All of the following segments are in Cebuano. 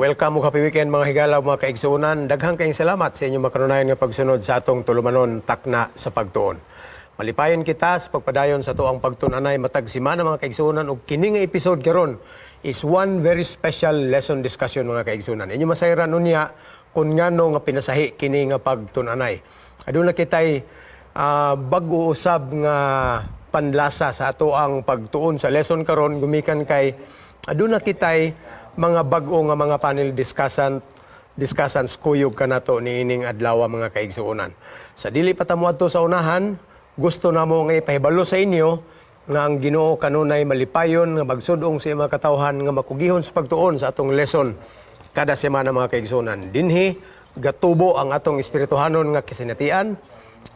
Welcome ug happy weekend, mga higala, mga kaigsuonan. Daghang kayong salamat sa inyong makanunayan nga pagsunod sa atong tulumanon Takna sa Pagtuon. Malipayon kita sa pagpadayon sa atoang pagtun-anay matag semana, mga kaigsuonan, ug kini nga episode karon is one very special lesson discussion, mga kaigsuonan. Inyo masayran unya kung ngano nga pinasahi kini nga pagtun-anay. Aduna kitay bag-o usab nga panlasa sa atoang pagtuon sa lesson karon gumikan kay aduna kitay mga bag-o nga mga panel discussants kuyog kanato niining adlaw, mga kaigsuonan. Sa dili pa ta moadto sa unahan, gusto namo nga ipahibalo sa inyo nga ang Ginoo kanunay malipayon nga magsudong sa iyang mga katawhan nga makugihon sa pagtuon sa atong lesson kada semana, mga kaigsuonan. Dinhi gatubo ang atong espirituhanon nga kasinatian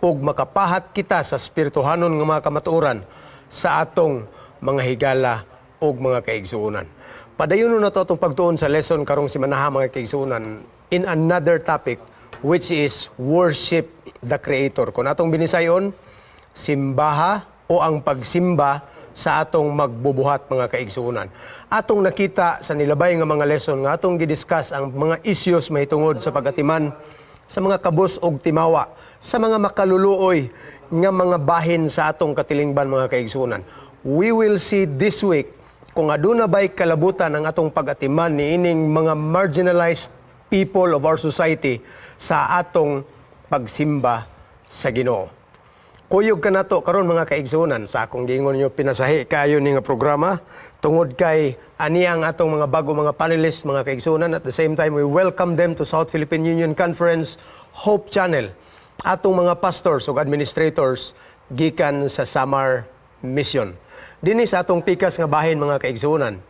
ug makapahat kita sa espirituhanon nga mga kamatuoran sa atong mga higala ug mga kaigsuonan. Padayon na to atong pagtuon sa lesson karong semanaha, mga kaigsuonan, in another topic, which is worship the Creator. Kung atong binisayon, simbaha o ang pagsimba sa atong magbubuhat, mga kaigsuonan. Atong nakita sa nilabay nga mga lesson nga atong gidiscuss ang mga issues mahitungod sa pagatiman sa mga kabus og timawa, sa mga makaluluoy nga mga bahin sa atong katilingban, mga kaigsuonan. We will see this week kung aduna ba'y kalabutan ang atong pag-atiman niining mga marginalized people of our society sa atong pagsimba sa Ginoo. Kuyog kanato karon, mga kaigsuonan, sa akong giingon niyo, pinasahi kayo ni nga programa tungod kay ani ang atong mga bago mga panelists, mga kaigsuonan. At the same time, we welcome them to South Philippine Union Conference Hope Channel. Atong mga pastors ug administrators gikan sa Samar Mission. Dinhi sa atong pikas nga bahin, mga kaigsuonan,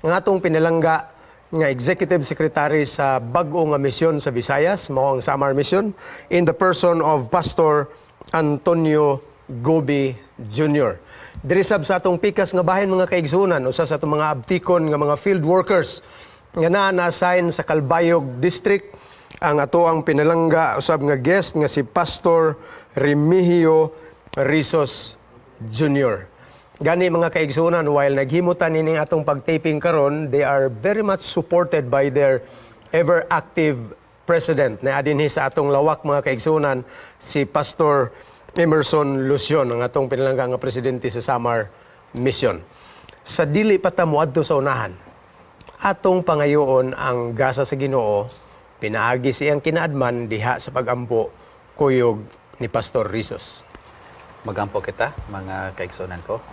ang atong pinalangga nga Executive Secretary sa bag-o nga misyon sa Visayas, mao ang Samar Mission, in the person of Pastor Antonio Gobi Jr. Diri sab sa atong pikas nga bahin, mga kaigsuonan, usa sa atong mga abtikon nga mga field workers nga naa na-assign sa Calbayog District, ang atoang pinalangga usab nga guest nga si Pastor Remigio Rizos Jr. Gani, mga kaigsuonan, while naghimutan nining atong pagtaping karon, they are very much supported by their ever active president na adinhi sa atong lawak, mga kaigsuonan, si Pastor Emerson Lucion, ang atong pinalangga nga presidente sa Samar Mission. Sa dili pa ta moadto sa unahan, atong pangayoon ang gasa sa Ginoo pinaagi sa iyang kinaadman diha sa pagampo kuyog ni Pastor Rizos. Magampo kita, mga kaigsuonan ko.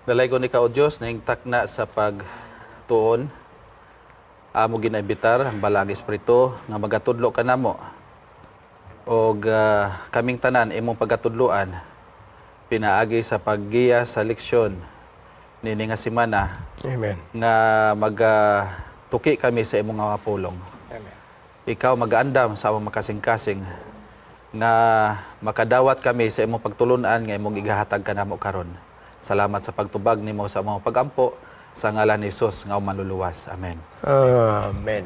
Dalaygon ikaw, O Diyos, na takna sa pagtuon. Amo ginaimbitar ang Balaang Espiritu nga magatudlo kanamo. Og kaming tanan imong pagatudloan pinaagi sa paggiya sa leksyon nini nga semana Amen. Nga magatuki kami sa imong nga pulong. Amen. Ikaw magaandam sa among makasing-kasing nga makadawat kami sa imong pagtulunan nga imong igahatag kanamo karon. Salamat sa pagtubag nimo sa among pagampo sa ngalan ni Jesus nga manluluwas. Amen. Amen.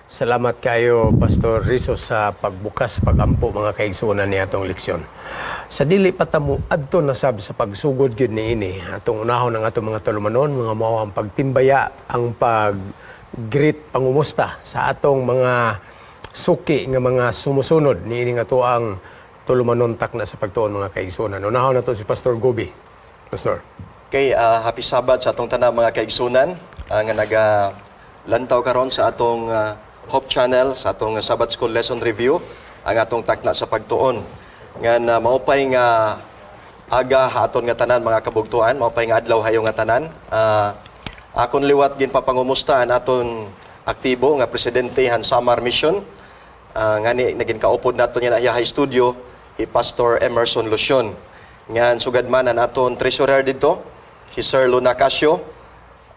Salamat kayo, Pastor Rizos, sa pagbukas pagampo, mga kaigsuonan, ni atong leksyon. Sa dili pa ta moadto na sab sa pagsugod gyud niini, atong unahon ang atong mga tulumanon, mga mao ang pagtimbaya, ang pag-greet, pangumusta sa atong mga suki nga mga sumusunod niini nga atoang tulumanon Takna sa Pagtuon, mga kaigsuonan. Unahon nato si Pastor Gobi. Pastor. Okay, happy Sabbath sa atong tanan, mga kaigsunan nga naga lantaw karon sa atong Hope Channel sa atong Sabbath School Lesson Review, ang atong Takna sa Pagtuon. Ngan maupay nga aga aton nga tanan, mga kabugtuan, maupay nga adlaw hayo nga tanan. Akon liwat ginpapangumusta ang aton aktibo nga presidente han Samar Mission. Ngani naging kaupod nato niya na iya studio, hi Pastor Emerson Lucion. Ngan sugad man ang aton treasurer didto, si Sir Luna Casio,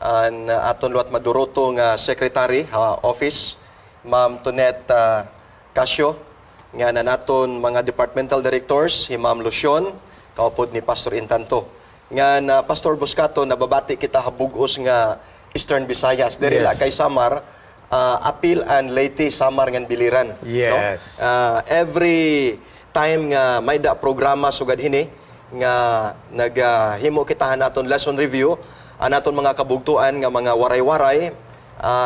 ang aton luwat maduroto nga secretary ha office, Ma'am Tonet Casio, nga na naton mga departmental directors, si Ma'am Lucion, kaupod ni Pastor Intanto. Nga na Pastor Buscato, nababati kita habugos nga Eastern Visayas. Diri la kay Samar, Apil and Leyte, Samar ngan Biliran. Yes. No? Every time nga may da programa sugad hini nga naghimo kita naton lesson review, ang aton mga kabugtuan nga mga waray-waray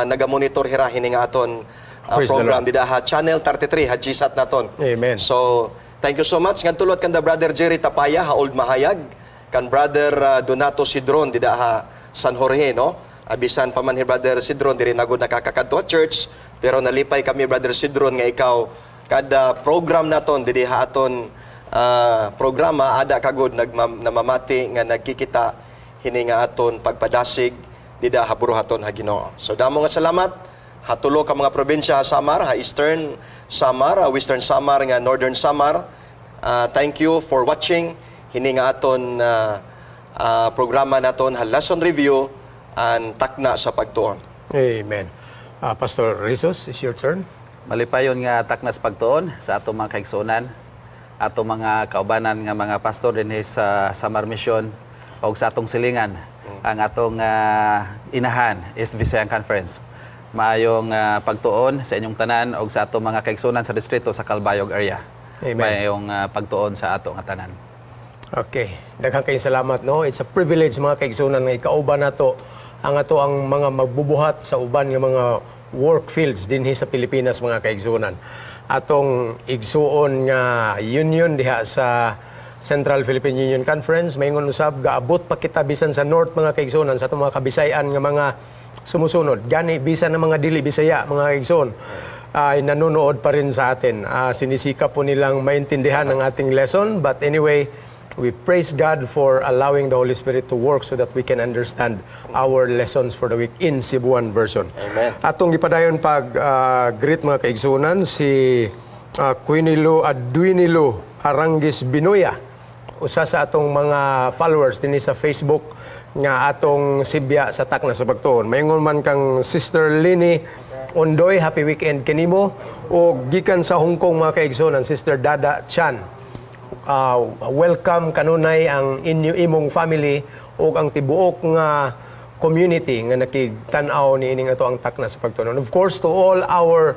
Nagamonitor hira hini nga aton Praise the program Lord. dida ha Channel 33 ha GSAT naton. Amen. So, thank you so much. Ngadto kanda Brother Jerry Tapaya ha Old Mahayag, kan Brother Donato Sidron dida ha San Jorge, no? Abisan pa man hi Brother Sidron diri nagod nakakakadto ha church, pero nalipay kami, Brother Sidron, nga ikaw kada program naton diri ha aton programa ada kagod namamati nga nagkikita hini nga aton pagpadasig dida ha buruhaton ha Ginoo. So damo nga salamat ha tulo ka mga probinsya ha Samar, ha Eastern Samar, ha Western Samar nga Northern Samar. Thank you for watching hini nga aton programa naton ha lesson review and takna sa pagtuon. Amen. Pastor Rizos, it's your turn. Malipayon nga taknas pagtuon sa atong mga kaigsuonan, atong mga kaubanan nga mga pastor dinhi sa Samar Mission ug sa atong silingan, ang atong inahan, East Visayan Conference. Maayong pagtuon sa inyong tanan ug sa atong mga kaigsuonan sa distrito sa Calbayog area. Amen. Maayong pagtuon sa ato nga tanan. Okay. Daghang kayong salamat, no? It's a privilege, mga kaigsuonan, nga ikauban nato ang ato ang mga magbubuhat sa uban nga mga work fields dinhi sa Pilipinas, mga kaigsuonan. Atong igsuon nga union diha sa Central Philippine Union Conference, maingon usab gaabot pa kita bisan sa North, mga kaigsuonan, sa atong mga Kabisayan nga mga sumusunod. Gani bisan ng mga dili Bisaya, mga kaigsuon, ay nanonood pa rin sa atin. Sinisikap po nilang maintindihan ang ating lesson. But anyway, we praise God for allowing the Holy Spirit to work so that we can understand our lessons for the week in Cebuan version. Amen. Atong gipadayon pag greet, mga kaigsunan, si Quinilo Aduinilo Arangis Binoya, usa sa atong mga followers dinhi sa Facebook nga atong sibya sa takna sa pagtuon. Maingon man kang Sister Lini Ondoy, happy weekend kanimo. O gikan sa Hong Kong, mga kaigsunan, Sister Dada Chan. Welcome kanunay ang inyo imong family ug ang tibuok nga community nga nakigtan-aw niining ato ang takna sa pagtuon. Of course, to all our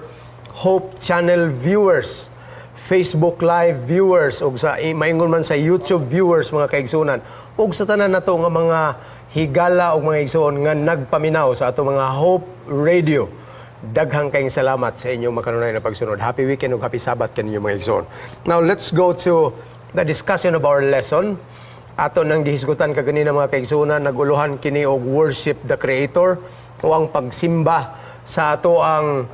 Hope Channel viewers, Facebook Live viewers ug sa maingon man sa YouTube viewers, mga kaigsunan, ug sa tanan nato nga mga higala ug mga igsoon nga nagpaminaw sa ato mga Hope Radio. Daghang kayong salamat sa inyong makanunay na pagsunod. Happy weekend ug happy Sabbath kaninyo, mga igsoon. Now let's go to the discussion of our lesson. Ato nang gihisgutan kaganina, mga kaigsuonan, naguluhan kini og worship the Creator o ang pagsimba sa ato ang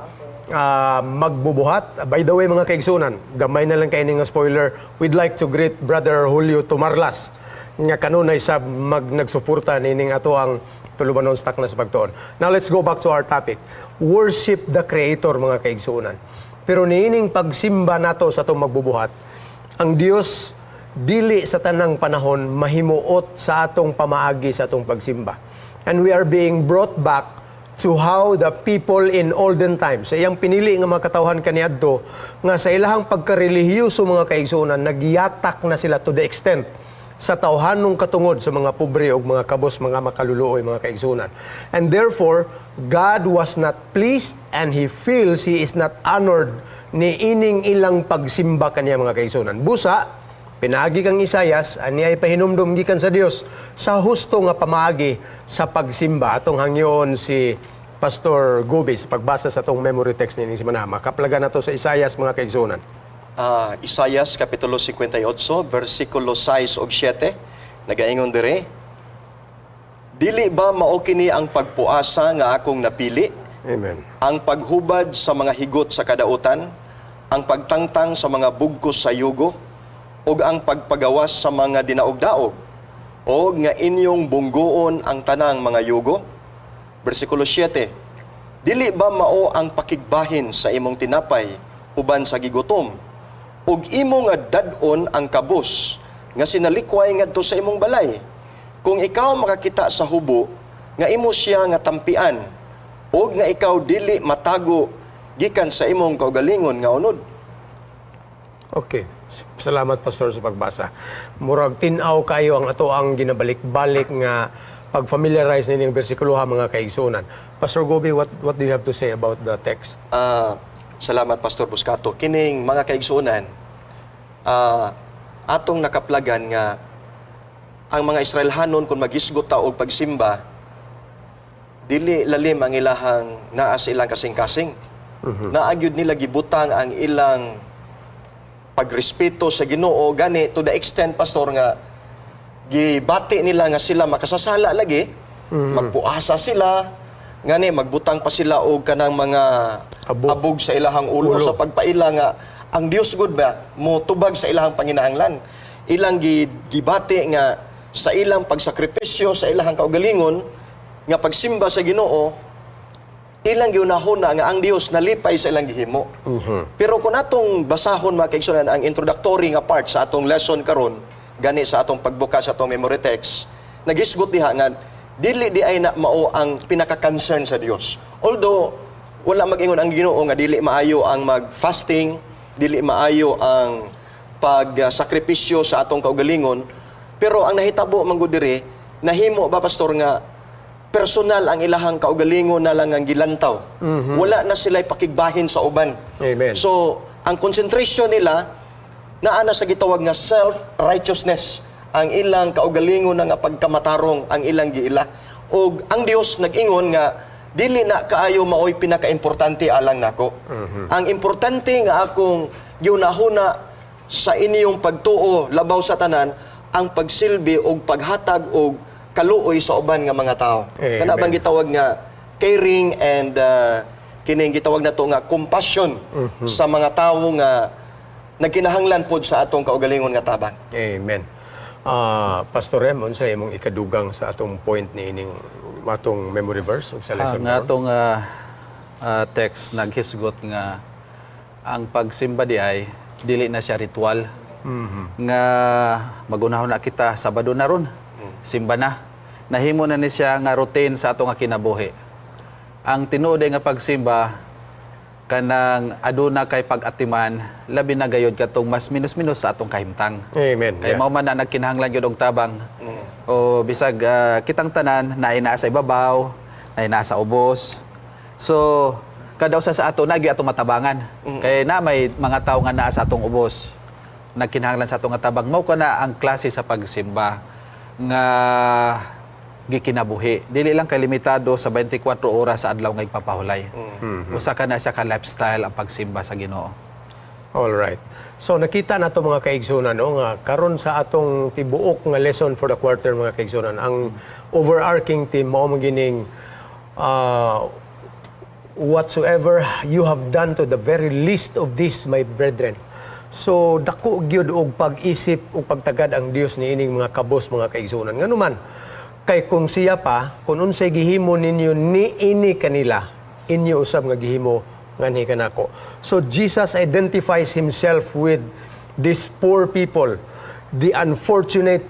magbubuhat. By the way, mga kaigsunan, gamay na lang kay nga spoiler, we'd like to greet Brother Julio Tumarlas nga kanunay sa mag nagsuporta nining ato ang tulumanon sa takna sa pagtuon. Now let's go back to our topic. Worship the Creator, mga kaigsunan. Pero niining pagsimba nato sa atong magbubuhat, ang Dios dili sa tanang panahon mahimuot sa atong pamaagi sa atong pagsimba. And we are being brought back to how the people in olden times, sa iyang pinili nga mga katawhan kaniadto, nga sa ilahang pagkarelihiyoso, mga kaigsuonan, nagyatak na sila to the extent sa tawhanong katungod sa mga pobre o mga kabos, mga makaluluoy, mga kaigsuonan. And therefore, God was not pleased and He feels He is not honored ni ining ilang pagsimba kaniya, mga kaigsuonan. Busa, pinaagi kang Isayas, ani ay pahinumdum gikan sa Dios sa husto nga pamaagi sa pagsimba. Atong hangyoon si Pastor Gobi sa pagbasa sa atong memory text nining semana. Makaplaga na to sa Isayas, mga kaigsuonan. Isayas kapitulo 58 bersikulo 6 ug 7 nagaingon dire: "Dili ba mao kini ang pagpuasa nga akong napili, Amen. ang paghubad sa mga higot sa kadautan, ang pagtangtang sa mga bugkos sa yugo, ug ang pagpagawas sa mga dinaog-daog, og nga inyong bunggoon ang tanang mga yugo?" Bersikulo 7: "Dili ba mao ang pakigbahin sa imong tinapay uban sa gigutom, ug imo nga dad-on ang kabus nga sinalikway ngadto sa imong balay? Kung ikaw makakita sa hubo nga imo siya nga tampian, ug nga ikaw dili matago gikan sa imong kaugalingon nga unod." Okay. Salamat, Pastor, sa pagbasa. Murag tin-aw kayo ang ato ang ginabalik-balik nga pag-familiarize nining bersikulo ha, mga kaigsuonan. Pastor Gobi, what do you have to say about the text? Salamat, Pastor Buscato. Kining, mga kaigsuonan, atong nakaplagan nga ang mga Israelhanon kung magisgot ta og pagsimba, Dili lalim ang ilahang naa sa ilang kasing-kasing. Naa gyud nila gibutang ang ilang pagrespeto sa Ginoo, gani to the extent, Pastor, nga gibati nila nga sila makasasala lagi, magpuasa sila, ngani magbutang pa sila og kanang mga abog. Abog sa ilahang ulo, ulo. Sa pagpaila nga ang Dios gud ba mo tubag sa ilahang panginahanglan. Ilang gibati nga sa ilang pagsakripisyo sa ilahang kaugalingon nga pagsimba sa Ginoo, ilang giunahon na nga ang Dios nalipay sa ilang gihimo. Pero kung atong basahon, mga kaigsunan, ang introductory nga part sa atong lesson karon, gani sa atong pagbukas sa atong memory text, nagisgot diha nga dili di ay na mao ang pinaka-concern sa Dios. Although wala mag-ingon ang Ginoo nga dili maayo ang mag-fasting, dili maayo ang pagsakripisyo sa atong kaugalingon, pero ang nahitabo man gud diri, nahimo ba, Pastor, nga personal ang ilahang kaugalingon na lang ang gilantaw? Wala na sila pakigbahin sa uban. Amen. So, ang concentration nila naa na sa gitawag nga self-righteousness. Ang ilang kaugalingon na nga pagkamatarong ang ilang giila. Og ang Dios nag-ingon nga dili na kaayo maoy pinakaimportante alang nako. Ang importante nga akong giunahuna sa inyong pagtuo labaw sa tanan ang pagsilbi og paghatag og kaluoy sa uban nga mga tao. Amen. Kana bang gitawag nga caring and kining gitawag nato nga compassion sa mga tawo nga nagkinahanglan pod sa atong kaugalingon nga tabang. Amen. Pastor Rem, unsa imong ikadugang sa atong point ni ining atong memory verse ug sa lesson Ang karon? atong text naghisgot nga ang pagsimba di ay dili na siya ritual. Nga magunahon na kita, Sabado na ron. Simba na. Nahimo na ni siya nga routine sa atong nga kinabuhi. Ang tinuod ay nga pagsimba kanang aduna kay pag-atiman, labi na gayod katong mas minus-minus sa atong kahimtang. Amen. Kay mao man na nagkinahanglan gyud og tabang. O bisag kitang tanan naay naa sa ibabaw, naay naa sa ubos. So kada usa sa ato na gyud atong matabangan. Kay na may mga tawo nga naa sa atong ubos. Nagkinahanglan sa atong nga tabang, mao kana ang klase sa pagsimba nga gikinabuhi. Dili lang kay limitado sa 24 oras sa adlaw nga igpapahulay. Usa ka na siya ka lifestyle ang pagsimba sa Ginoo. All right. So nakita nato, mga kaigsunan, no, nga karon sa atong tibuok nga lesson for the quarter, mga kaigsunan, ang overarching theme mao man gining "Whatsoever you have done to the very least of these my brethren." So dako gyud og pag-isip ug pagtagad ang Dios niining mga kabos, mga kaigsunan. Nganuman kay kung siya pa, kung unsay gihimo ninyo niini kanila, inyo usab nga gihimo nganhi kanako. So Jesus identifies himself with these poor people, the unfortunate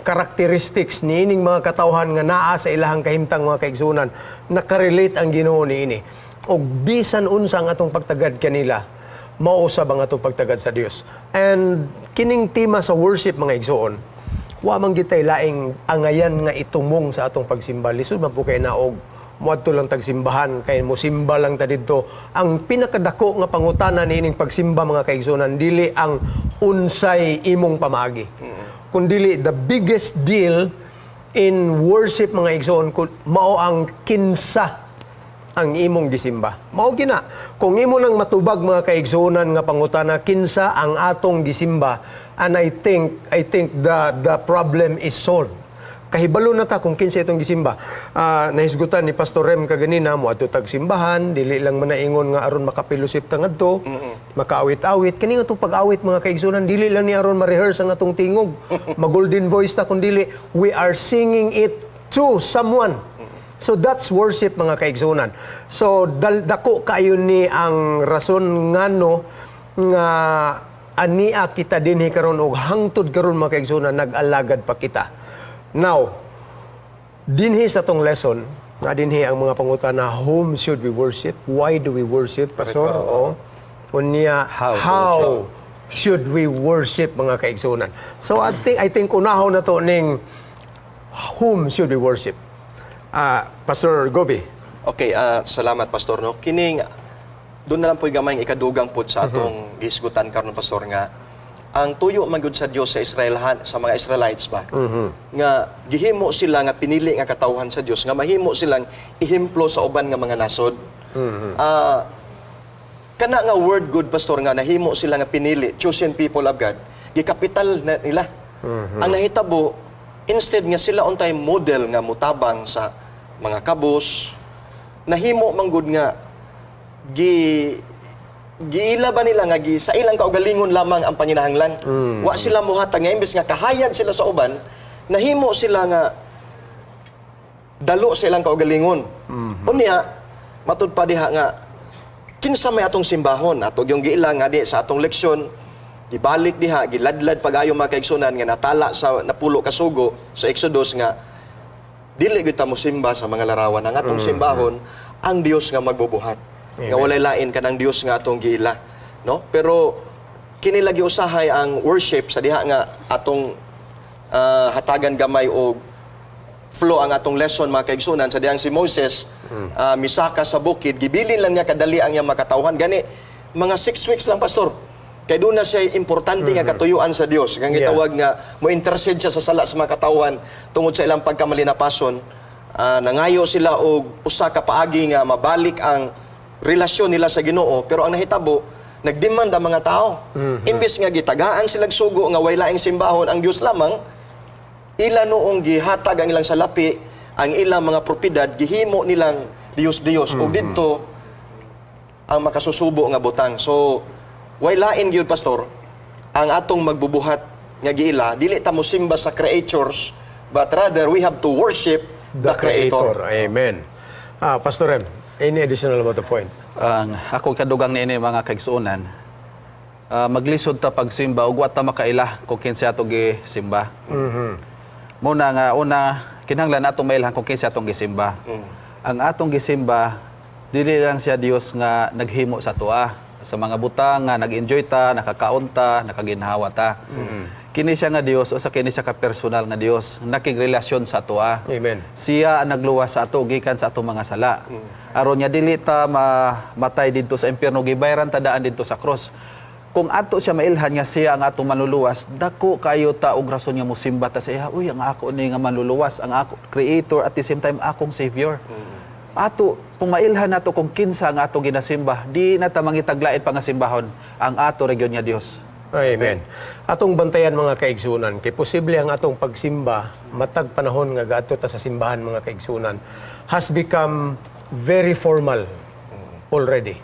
characteristics niining mga katawhan nga naa sa ilahang kahimtang, mga kaigsunan, nakarelate ang Ginoo niini. Og bisan unsa ang atong pagtagad kanila, mao usab ang atong pagtagad sa Dios. And kining tema sa worship, mga igsoon, wa man gitay laing angayan nga itumong sa atong pagsimba. Lisod man po kay naog moadto lang tag simbahan kay mosimba lang ta didto. Ang pinakadako nga pangutana niining pagsimba, mga kaigsunan, dili ang unsay imong pamaagi, kundili the biggest deal in worship, mga igsoon, mao ang kinsa ang imong gisimba. Mao gina. Kung imo nang matubag, mga kaigsuonan, nga pangutana kinsa ang atong gisimba, and I think the problem is solved. Kahibalo na ta kung kinsa itong gisimba. Nahisgutan ni Pastor Rem kaganina, mo adto tag simbahan, dili lang man naingon nga aron maka-fellowship ta ngadto, makaawit-awit. Kini nga itong pag-awit, mga kaigsunan, dili lang ni aron ma-rehearse ang atong tingog. Ma-golden voice ta, kundili we are singing it to someone. So that's worship, mga kaigsunan. So dako kayo ni ang rason ngano nga ania kita dinhi karon og hangtod karon, mga kaigsunan, nag-alagad pa kita. Now, dinhi sa tong lesson, nga dinhi ang mga pangutana: whom should we worship? Why do we worship, Pastor? Oo. Unya, How to how should we worship, mga kaigsunan? So I think unahon na to ning whom should we worship? Pastor Gobi. Okay, salamat, Pastor, no. Kining doon na lang po'y gamay ikadugang pod sa atong gihisgutan karon, Pastor, nga Ang tuyo man gud sa Dios sa Israel, sa mga Israelites ba, nga gihimo sila nga pinili nga katawhan sa Dios, nga mahimo silang ehemplo sa uban nga mga nasod. Kana nga word gud, Pastor, nga nahimo sila nga pinili, chosen people of God, gikapital na nila. Ang nahitabo, instead nga sila untay model nga mutabang sa mga kabus, nahimo man gud nga giila ba nila nga gi sa ilang kaugalingon lamang ang panginahanglan. Wa sila muhatag nga imbes nga kahayag sila sa uban, nahimo sila nga dalo sa ilang kaugalingon. Unya, matud pa diha nga kinsa may atong simbahon, ato yung giila nga di sa atong leksyon, gibalik diha, giladlad pagayo, mga kaigsunan, nga natala sa napulo ka sugo sa Exodus nga dili gyud ta mo simba sa mga larawan. Ang atong simbahon ang Dios nga magbubuhat. Nga walay lain kanang Dios nga atong giila, no? Pero kini lagi usahay ang worship sa diha nga atong hatagan gamay og flow ang atong lesson, mga kaigsunan, sa dihang si Moses misaka sa bukid, gibilin lang niya kadali ang iyang makatawhan. Gani mga 6 weeks lang, Pastor, kay doon na siya importante nga katuyuan sa Dios kang gitawag nga mo intercede siya sa sala sa mga katawhan tungod sa ilang pagkamalinapason. Nangayo sila og usa ka paagi nga mabalik ang relasyon nila sa Ginoo, pero ang nahitabo, nagdemand ang mga tao. Imbes nga gitagaan silang sugo nga way laing simbahon, ang Dios lamang, ila noong gihatag ang ilang salapi, ang ilang mga propiedad, gihimo nilang Diyos-Diyos. Ug didto ang makasusubo nga butang. So, way lain gyud, Pastor, ang atong magbubuhat nga giila, dili ta mo simba sa creatures, but rather we have to worship the Creator. Amen. Pastor Rem, any additional about the point? Ang ako kadugang niini, mga kaigsuonan, maglisod ta pagsimba ug wa ta makaila kung kinsa ato gisimba. Muna nga una, kinahanglan atong mailhan kung kinsa atong gisimba. Ang atong gisimba, dili lang siya Dios nga naghimo sa atoa sa mga butang nga nag-enjoy ta, nakakaon ta, nakaginhawa ta. Kini siya nga Dios, usa kini siya ka personal nga Dios, nakigrelasyon sa atoa. Amen. Siya ang nagluwas sa ato gikan sa atong mga sala. Aron niya dili ta matay didto sa impyerno, gibayaran ta daan didto sa cross. Kung ato siya mailhan nga siya ang atong manluluwas, dako kayo ta og rason nga mosimba ta sa iya. Uy, ang ako ni nga manluluwas, ang ako creator, at the same time akong savior. Ato kung mailhan nato kung kinsa ang ato ginasimba, di na ta mangitag lain pa nga simbahon, ang ato ra gyud nga Dios. Amen. Atong bantayan, mga kaigsunan, kay posible ang atong pagsimba matag panahon nga gaadto ta sa simbahan, mga kaigsunan, has become very formal already.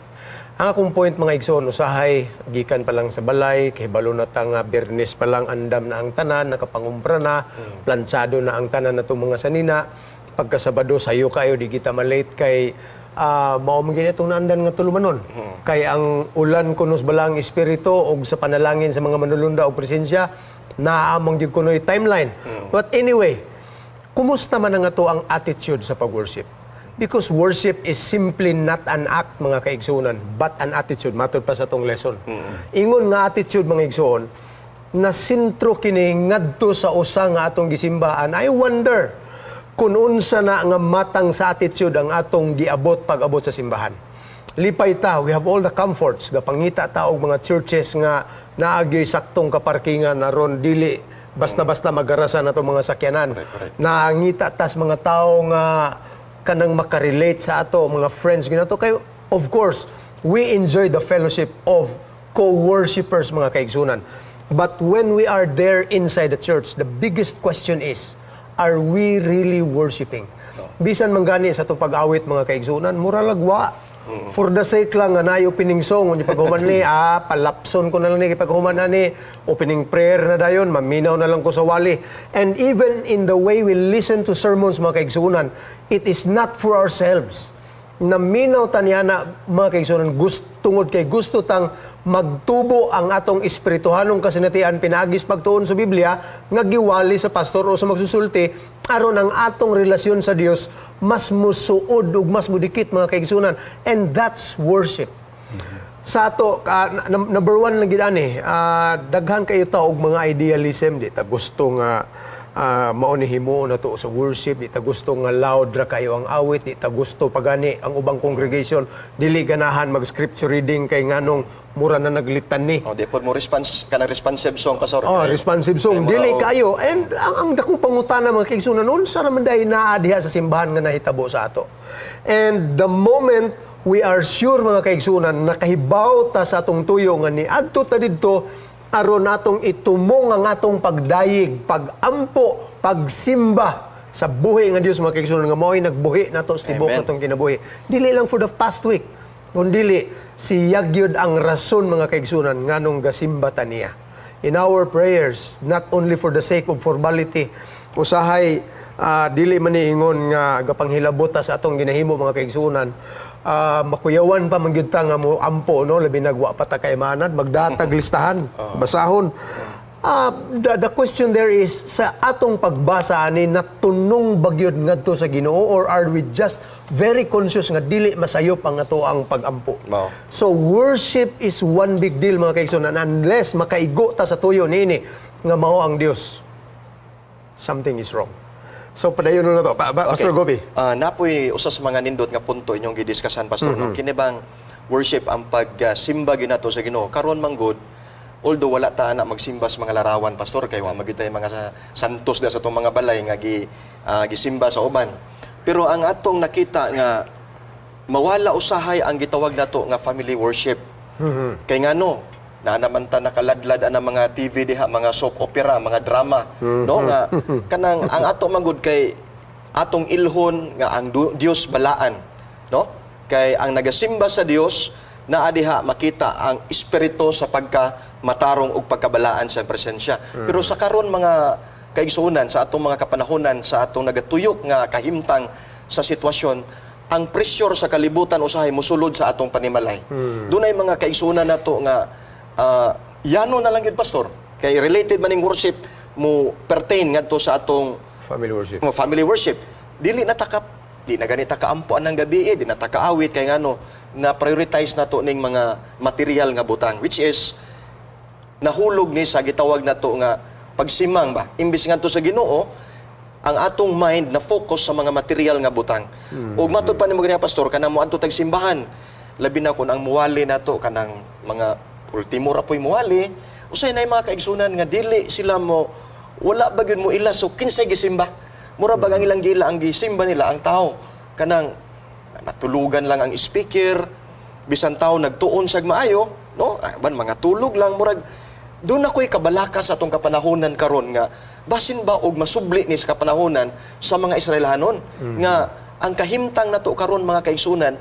Ang akong point, mga igsoon, usahay gikan pa lang sa balay, kay balo na ta nga Biyernes pa lang andam na ang tanan, nakapangumpra na, plantsado na ang tanan natong mga sanina. Pagka Sabado sayo kayo, di kita malate kay mao man gini itong naandan nga tulumanon. Kay ang ulan kuno sa Balaang Espiritu og sa panalangin sa mga manulunda og presensya, naa man gyud kuno'y timeline. But anyway, kumusta man ang ato ang attitude sa pag-worship? Because worship is simply not an act, mga kaigsunan, but an attitude. Matod pa sa atong lesson. Ingon nga attitude, mga igsuon, na sentro kini ngadto sa usa nga atong gisimbaan. I wonder kung unsa na nga matang sa attitude ang atong giabot pag-abot sa simbahan. Lipay ta, we have all the comforts. Gapangita ta og mga churches nga naagyoy saktong kaparkingan aron dili basta-basta magarasan atong mga sakyanan. Nangita tas mga tao nga kanang makarelate sa ato, mga friends ginato kayo. Of course, we enjoy the fellowship of co-worshipers, mga kaigsunan. But when we are there inside the church, the biggest question is, are we really worshiping? Bisan man gani sa atong pag-awit, mga kaigsunan, mura lagwa. For the sake lang nga naay opening song, unya paghuman ni, palapson ko na lang ni paghuman ani, opening prayer na dayon, maminaw na lang ko sa wali. And even in the way we listen to sermons, mga kaigsunan, it is not for ourselves. Naminaw ta niya na, mga kaigsunan, gusto, tungod kay gusto tang magtubo ang atong espirituhanong kasinatian pinaagis pagtuon sa Biblia nga giwali sa pastor o sa magsusulti aron ang atong relasyon sa Dios mas musuod ug mas mudikit, mga kaigsunan, and that's worship. Sa ato number one lang gid ani, daghan kayo ta og mga idealism, di ta gusto nga Mao ni himuon nato sa worship, di ta gusto nga loud ra kayo ang awit, di ta gusto pagani ang ubang congregation dili ganahan mag scripture reading kay nganong mura na naglitan ni. Oh, di pod mo response kanang responsive song, Pastor. Oh, responsive song. Kay mura Dili kayo. And ang dako pangutana, mga kaigsunan, unsa naman dahil naa diha sa simbahan nga nahitabo sa ato? And the moment we are sure, mga kaigsunan, nakahibaw ta sa atong tuyo nga niadto ta didto aron natong itumong ang atong pagdayeg, pagampo, pagsimba sa buhi nga Dios, mga kaigsunan, nga mao'y nagbuhi nato sa tibuok Amen. natong kinabuhi. Dili lang for the past week, kundili siya gyud ang rason, mga kaigsunan, nganong gasimba ta niya. In our prayers, not only for the sake of formality, usahay dili man niingon nga gapanghilabot ta sa atong ginahimo, mga kaigsunan. Makuyawan pa man gyud ta nga mo ampo, no, labi nagwa pa ta kay manad magdatag listahan, basahon. The question there is, sa atong pagbasa ani, natunong ba gyud ngadto sa Ginoo or are we just very conscious nga dili masayop ang ato ang pagampo? Mao. So worship is one big deal, mga kaigsoon, and unless makaigo ta sa tuyo niini nga mao ang Dios, something is wrong. So padayon na to. Pastor Gobi. Napoy usa sa mga nindot nga punto inyong gidiskasan, Pastor, no? Kini bang worship, ang pagsimba ginato sa Ginoo karon man gud, although wala ta na magsimba sa mga larawan, Pastor, kay wa man gyud tay mga santos da sa atong mga balay nga gisimba sa uban. Pero ang atong nakita nga mawala usahay ang gitawag nato nga family worship. Kay ngano, na naman ta nakaladlad ang mga TV diha, mga soap opera, mga drama, no, nga kanang ang ato man gud kay atong ilhon nga ang Dios balaan, no? Kay ang nagasimba sa Dios naa diha makita ang espiritu sa pagka matarong ug pagkabalaan sa presensya. Pero sa karon, mga kaigsuonan, sa atong mga kapanahonan, sa atong nagatuyok nga kahimtang sa sitwasyon, ang pressure sa kalibutan usahay musulod sa atong panimalay. Dunay mga kaigsuonan nato nga yano na lang yun, Pastor. Kay related man ning worship mo pertain ngadto sa atong family worship. Mga family worship. Dili na takap, di na ganita kaampuan ng gabi, eh, di na takaawit kay ngano na prioritize nato ning mga material nga butang, which is nahulog ni sa gitawag nato nga pagsimang ba. Imbis ngadto sa Ginoo ang atong mind na focus sa mga material nga butang. Ug matud pa nimo ganiya, Pastor, kanang moadto tag simbahan, labi na kun ang muwali nato kanang mga ultimo ra po'y muwali, usay na mga kaigsunan nga dili sila mo, wala ba gyud mo ila so kinsay gisimba. Mura ba ang ilang gila, ang gisimba nila ang tao, kanang matulugan lang ang speaker, bisan tao nagtuon sag maayo, no, ban mga tulog lang. Murag doon ako'y kabalaka sa atong kapanahonan karon nga basin ba og masubli ni sa kapanahonan sa mga Israelhanon nga ang kahimtang nato karon, mga kaigsunan,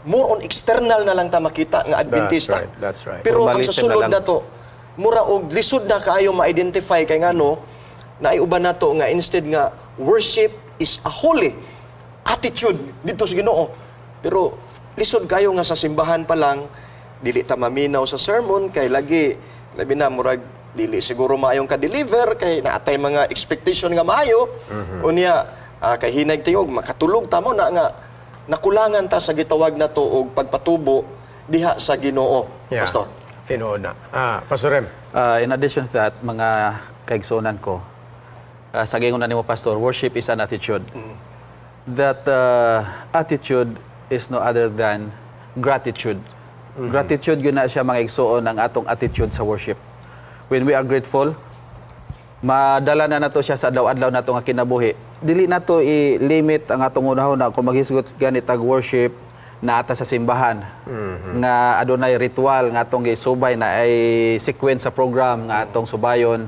more on external na lang ta makita nga Adventista. Right, that's right. Pero ang sa Formalism na sulod lang. nato, mura og lisod na kaayo ma-identify kay ngano naay uban nato nga instead nga worship is a holy attitude dito sa Ginoo. Pero lisod kayo nga sa simbahan pa lang dili ta maminaw sa sermon kay lagi labi na murag dili siguro maayong ka-deliver kay naatay mga expectation nga maayo. Unya kay hinag tingog makatulog ta mo na nga nakulangan ta sa gitawag nato og pagpatubo diha sa Ginoo. Pastor. Tinuod na. Pastor Rem. In addition to that, mga kaigsunan ko, sa gingon na nimo, Pastor, worship is an attitude. That attitude is no other than gratitude. Gratitude yun na siya, mga igsuon, ang atong attitude sa worship. When we are grateful, madala na nato siya sa adlaw-adlaw nato nga kinabuhi. Dili nato i-limit ang atong unahon kung maghisgot gani tag worship na ata sa simbahan nga adunay ritual nga atong gisubay na ay sequence sa program nga atong subayon,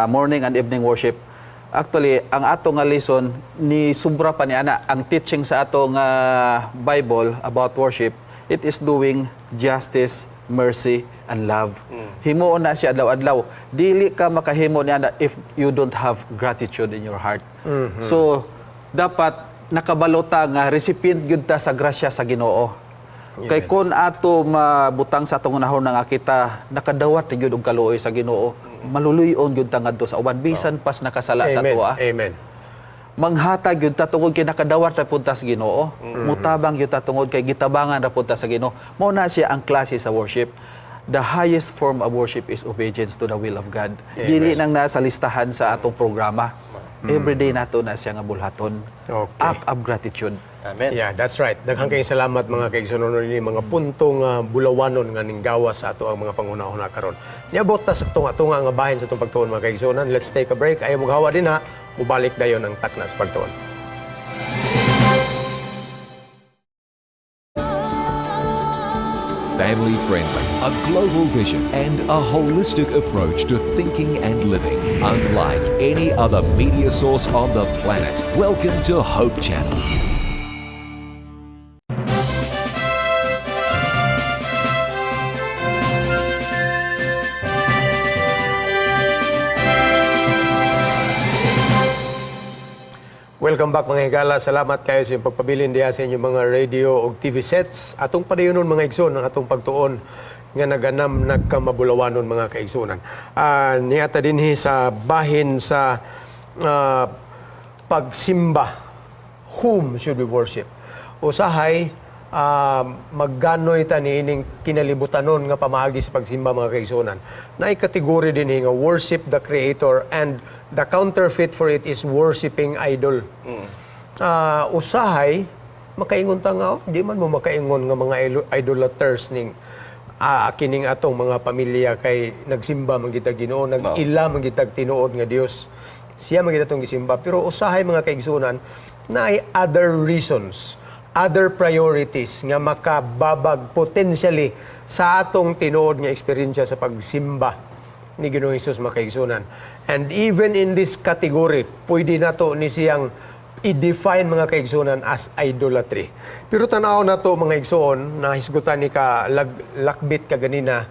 morning and evening worship. Actually, ang ato nga lesson ni sobra pa ni ana ang teaching sa ato nga Bible about worship. It is doing justice, mercy and love. Himuon na siya adlaw-adlaw. Dili ka makahimo ni ana if you don't have gratitude in your heart. So dapat nakabalo ta nga recipient gyud ta sa grasya sa Ginoo. Kay kon ato mabutang sa atong unahon nga kita nakadawat na gyud og kaluoy sa Ginoo, maluluy-on gyud ta ngadto sa uban bisan pas nakasala sa Amen. atoa. Amen. Manghatag gyud ta tungod kay nakadawat ra pud ta sa Ginoo. Mutabang gyud ta tungod kay gitabangan ra pud ta sa Ginoo. Mao na siya ang klase sa worship. The highest form of worship is obedience to the will of God. Dili nang nasa listahan sa atong programa. Everyday nato na siya nga bulhaton. Act of gratitude. Amen. Yeah, that's right. Daghang kayong salamat, mga kaigsuonan, ni mga punto nga bulawanon nga ninggawas sa ato ang mga panghuna-huna karon. Niabot ta sa tunga-tunga nga bahin sa atong pagtuon, mga kaigsuonan. Let's take a break. Ayaw maghawa dinha, mubalik dayon ang Takna sa Pagtuon. Family friendly, a global vision, and a holistic approach to thinking and living, unlike any other media source on the planet. Welcome to Hope Channel. Welcome back, mga higala. Salamat kayo sa inyong pagpabilin diha sa inyong mga radio o TV sets. Atong padayonon, mga igsoon, ang atong pagtuon nga naganam nagkamabulawanon, mga kaigsuonan. Niata dinhi sa bahin sa pagsimba. Whom should we worship? Usahay magganoy ta niining kinalibutanon nga pamaagi sa pagsimba, mga kaigsuonan. Naay kategory dinhi nga worship the creator and the counterfeit for it is worshiping idol. Usahay makaingon ta nga, "Oh, di man mo makaingon nga mga idolaters ning kining atong mga pamilya kay nagsimba man kita Ginoo, nag-ila man kitag tinuod nga Dios. Siya man kita atong gisimba." Pero usahay, mga kaigsuonan, naay other reasons, other priorities nga makababag potentially sa atong tinuod nga eksperyensya sa pagsimba ni Ginoong Hesus, mga kaigsuonan. And even in this category, pwede nato ni siyang i-define, mga kaigsuonan, as idolatry. Pero tanaw na to, mga igsoon, na hisgutan ni ka lakbit ka ganina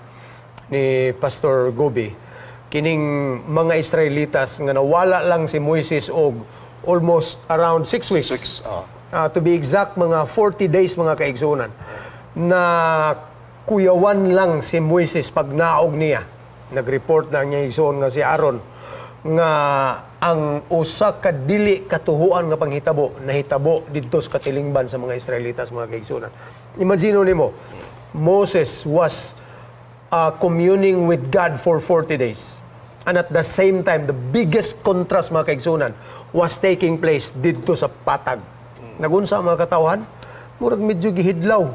ni Pastor Gobi, kining mga Israelitas nga nawala lang si Moises og almost around 6 weeks. 6 weeks, oh. To be exact, mga 40 days, mga kaigsuonan, na kuyawan lang si Moises pag naog niya. Nag-report na ang iyang igsoon nga si Aaron nga ang usa ka dili katuhuan nga panghitabo nahitabo didto sa katilingban sa mga Israelitas, mga kaigsuonan. Imagine nimo, Moses was communing with God for 40 days. And at the same time, the biggest contrast, mga kaigsuonan, was taking place didto sa patag. Nagunsa ang mga katawhan? Murag medyo gihidlaw.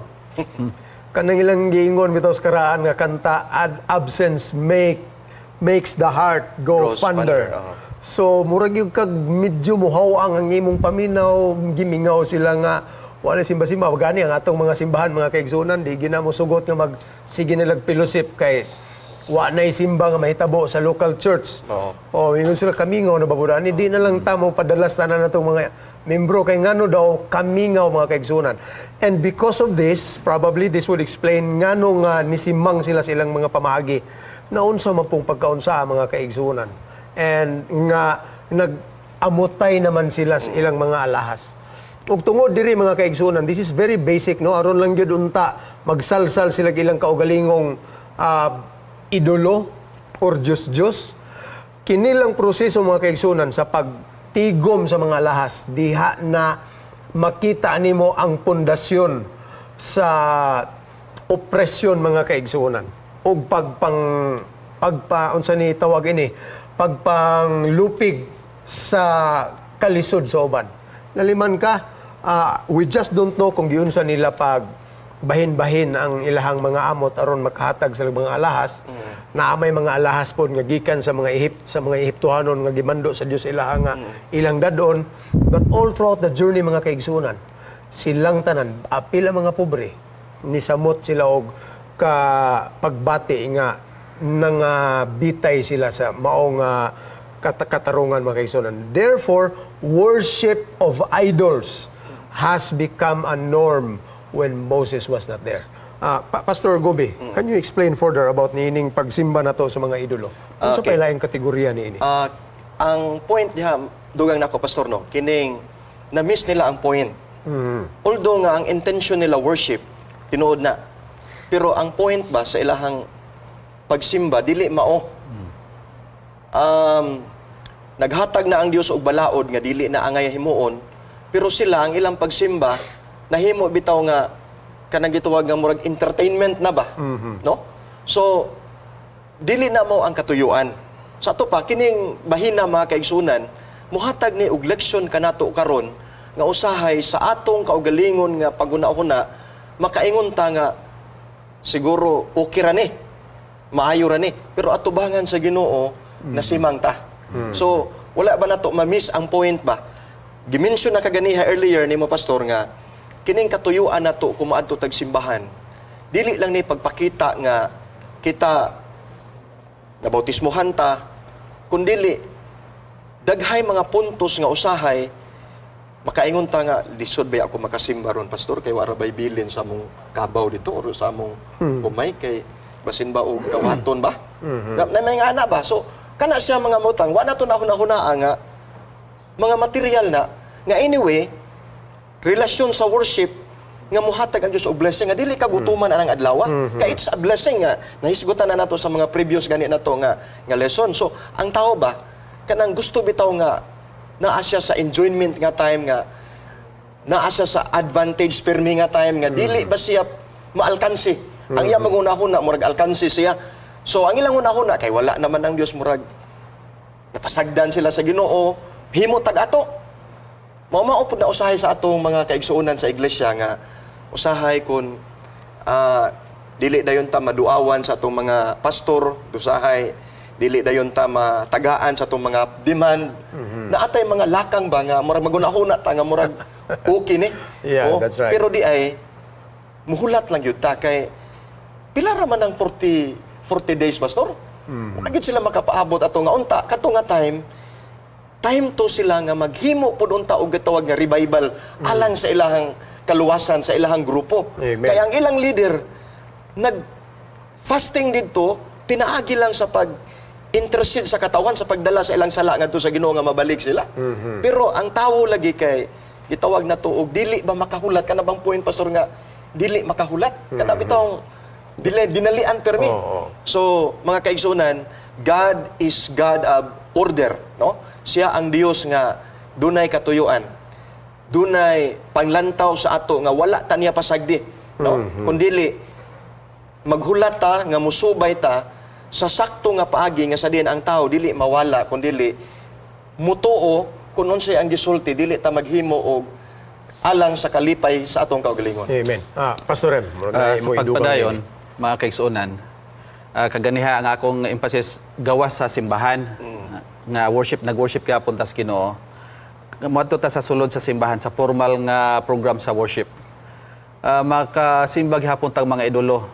Kanang ilang giingon bitaw sa karaan nga kanta, "Absence makes the heart go Grows fonder." fonder, oo. So murag yung kag medyo muhaw ang imong paminaw, gimingaw sila nga wala simba-simba. Gani ang atong mga simbahan, mga kaigsuonan, di gina mo sugot nga mag sige nilag fellowship kay wa nay simba nga mahitabo sa local church. Oh, ingon sila kamingaw na baburani, di na lang tamo padalas tanan natong mga membro kay ngano daw kamingaw, mga kaigsuonan. And because of this, probably this would explain ngano nga nisimang sila sa ilang mga pamaagi. Naunsa man pong pagkaunsa, mga kaigsuonan. And nga nag-amutay naman sila sa ilang mga alahas. Ug tungod diri, mga kaigsuonan, this is very basic, no, aron lang gyud unta magsalsal sila ilang kaugalingong idolo or Diyos-Diyos. Kinilang proseso, mga kaigsuonan, sa pagtigom sa mga alahas, diha na makita nimo ang pundasyon sa opresyon, mga kaigsuonan, ug pagpang pagpa unsa ni tawag ini, pagpanglupig sa kalisod sa uban. Naliman ka, we just don't know kung giunsa nila pag bahin-bahin ang ilahang mga amot aron makahatag sa mga alahas. Naa may mga alahas pod nga gikan sa mga Ehiptohanon nga gimando sa Dios ilaha nga ilang dadon. But all throughout the journey, mga kaigsuonan, silang tanan, apil ang mga pobre, nisamot sila og ka pagbati nga nangabitay sila sa maong katarungan, mga kaigsuonan. Therefore, worship of idols has become a norm when Moses was not there. Pastor Gobi, can you explain further about niining pagsimba na to sa mga idolo? Unsa pa ilaing kategorya niini? Ang point diha, dugang nako, Pastor, no, kining na-miss nila ang point. Although nga ang intention nila worship, tinuod na. Pero ang point ba sa ilahang pagsimba dili mao. Naghatag na ang Dios og balaod nga dili na angay himuon, pero sila ang ilang pagsimba nahimo bitaw nga kanang gitawag nga murag entertainment na ba, no? So dili na mo ang katuyuan. Sa ato pa kining bahina, mga kaigsunan, Muhatag ni og leksyon kanato karon nga usahay sa atong kaugalingon nga paghuna-huna, makaingon ta nga siguro okay ra ni, maayo ra ni, pero atubangan sa Ginoo nasimang ta. So wala ba nato ma-miss ang point ba? Gimension na kaganiha earlier nimo, Pastor, nga kining katuyuan nato kung maadto tag simbahan, dili lang ni pagpakita nga kita nabautismohan ta, kundili daghay mga puntos nga usahay makaingon ta nga lisod ba ako makasimba ron, Pastor, kay wara bay bilin sa among kabaw dito or sa among humay, kay basin ba og kawaton ba na may nga ana ba. So kana siya mga mutang wa na to na hunahunaa nga mga material na nga anyway relasyon sa worship nga muhatag ang Dios og blessing nga dili ka gutuman anang adlaw. Kay it's a blessing nga nahisgutan na nato sa mga previous gani nato nga nga lesson. So ang tao ba, kanang gusto bitaw nga naa siya sa enjoyment nga time, nga naa siya sa advantage permi nga time, nga dili ba siya maalkansi. Ang iya mangunahuna, murag alkansi siya. So ang ilang hunahuna kay wala naman ang Dios, murag napasagdan sila sa Ginoo, himo tag ato. Mao mao pud na usahay sa atong mga kaigsuonan sa iglesia nga usahay kun dili dayon ta maduawan sa atong mga pastor, usahay dili dayon ta matagaan sa atong mga demand. Na atay mga lakang ba nga murag magunahuna ta nga murag okay ni. Yeah, Oh, that's right. pero di ay muhulat lang yun ta kay pila ra man ang 40 days, Pastor. Wala gyud sila makapaabot ato nga unta kato nga time. Time to sila nga maghimo pud unta og gitawag nga revival alang sa ilahang kaluwasan, sa ilahang grupo. Amen. Kaya ang ilang leader nag fasting didto, pinaagi lang sa pag intercede sa katawan, sa pagdala sa ilang sala ngadto sa Ginoo nga mabalik sila. Pero ang tawo lagi kay gitawag na to og dili ba makahulat. Kana bang point, Pastor, nga dili makahulat, kana bitong dili dinalian permi. So, mga kaigsunan, God is God of order, no? Siya ang Dios nga dunay katuyuan. Dunay panglantaw sa ato nga wala ta niya pasagdi, no? Kundili maghulat ta nga musubay ta sa sakto nga paagi nga sa diin ang tao dili mawala, kundili mutuo kung unsay ang gisulti, dili ta maghimo og alang sa kalipay sa atong kaugalingon. Amen. Pastor Rem, murag na Sa imo idugang pagpadayon, ini. mga kaigsuonan, kaganiha ang akong emphasis gawas sa simbahan nga worship, nag-worship ka punta sa Ginoo. Moadto ta sa sulod sa simbahan sa formal nga program sa worship. Makasimba gihapon tag mga idolo.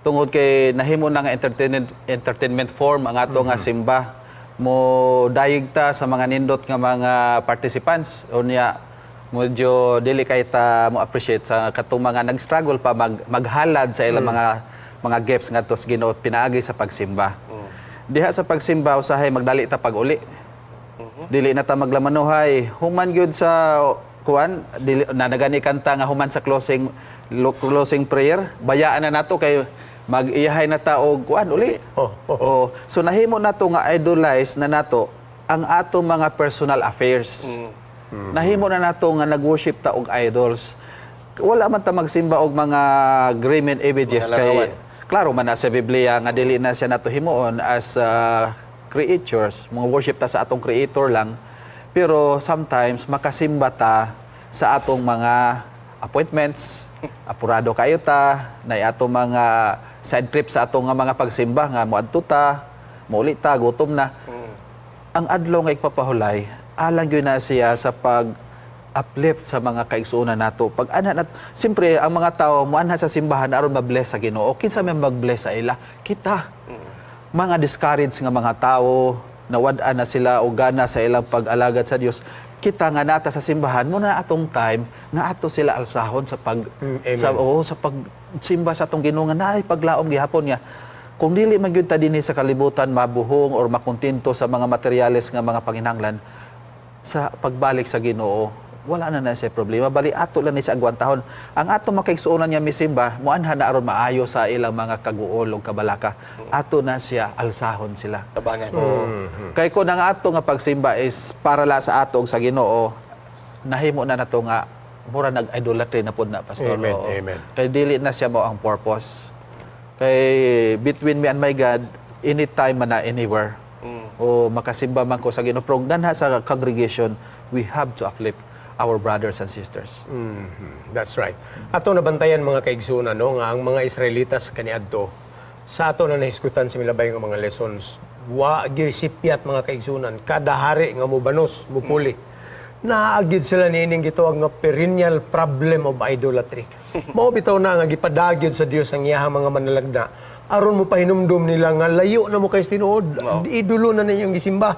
Tungod kay nahimo na nga entertainment entertainment form ang ato nga simba. Mo dayig ta sa mga nindot nga mga participants, unya medyo dili kay ta mo appreciate sa katong mga nag-struggle pa maghalad sa ilang mga gifts ngadto sa Ginoo pinaagi sa pagsimba. Diha sa pagsimba, usahay magdali ta pag-uli. Dili na ta maglamanuhay. Human gyud sa kuan, dili na nagani kanta nga human sa closing prayer, bayaan na nato kay mag-iyahay na ta og kuan uli. Oh. So nahimo nato nga idolize na nato ang ato mga personal affairs. Nahimo na nato nga nag-worship ta og idols. Wala man ta magsimba og mga graven images Mga kay larawan. Klaro man na sa Biblia nga dili na siya nato himuon as creatures, mga worship ta sa atong creator lang. Pero sometimes makasimba ta sa atong mga appointments, apurado kayo ta, na atong mga side trip sa atong nga mga pagsimba nga moadto ta, mouli ta, gutom na. Ang adlaw nga igpapahulay, alang gyud na siya sa pag uplift sa mga kaigsuonan nato. Pag ana nat, siyempre ang mga tao moanha sa simbahan aron ma-bless sa Ginoo. Kinsa may mag-bless sa ila? Kita. Mga discouraged nga mga tao, nawad-an na sila og gana sa ilang pag-alagad sa Dios. Kita nga nata sa simbahan mo na atong time nga ato sila alsahon sa pag Amen. Sa oo, sa pagsimba sa atong Ginoo nga naay paglaom gihapon nga kung dili man gyud ta dinhi sa kalibutan mabuhong or makontento sa mga materyales nga mga panginahanglan, sa pagbalik sa Ginoo wala na na siya problema. Bali ato lang ni sa agwantahon ang ato makaigsuonan nga misimba, moanha na aron maayo sa ilang mga kaguol ug kabalaka. Ato na siya alsahon sila. Tabangan. Oo. Kay kung ang ato nga pagsimba is para la sa ato ug sa Ginoo, nahimo na nato nga mura nag-idolatry na pud na, Pastor. Amen, Oo. amen. Kay dili na siya mo ang purpose. Kay between me and my God, anytime man na, anywhere. O makasimba man ko sa Ginoo. Pero ganha sa congregation, we have to uplift our brothers and sisters. That's right. Ato nabantayan, mga kaigsunan, no, nga ang mga Israelitas kaniadto sa ato na nahisgutan sa milabay nga mga lessons, wa gyud sipyat, mga kaigsunan. Kada hari nga mubanos, mupuli, naa gyud sila niining gitawag nga perennial problem of idolatry. Mao bitaw na nga gipadagyon sa Dios ang iyahang mga manalagna aron mo pahinumdum nila nga layo na mo kay tinuod, idolo na ninyong gisimba.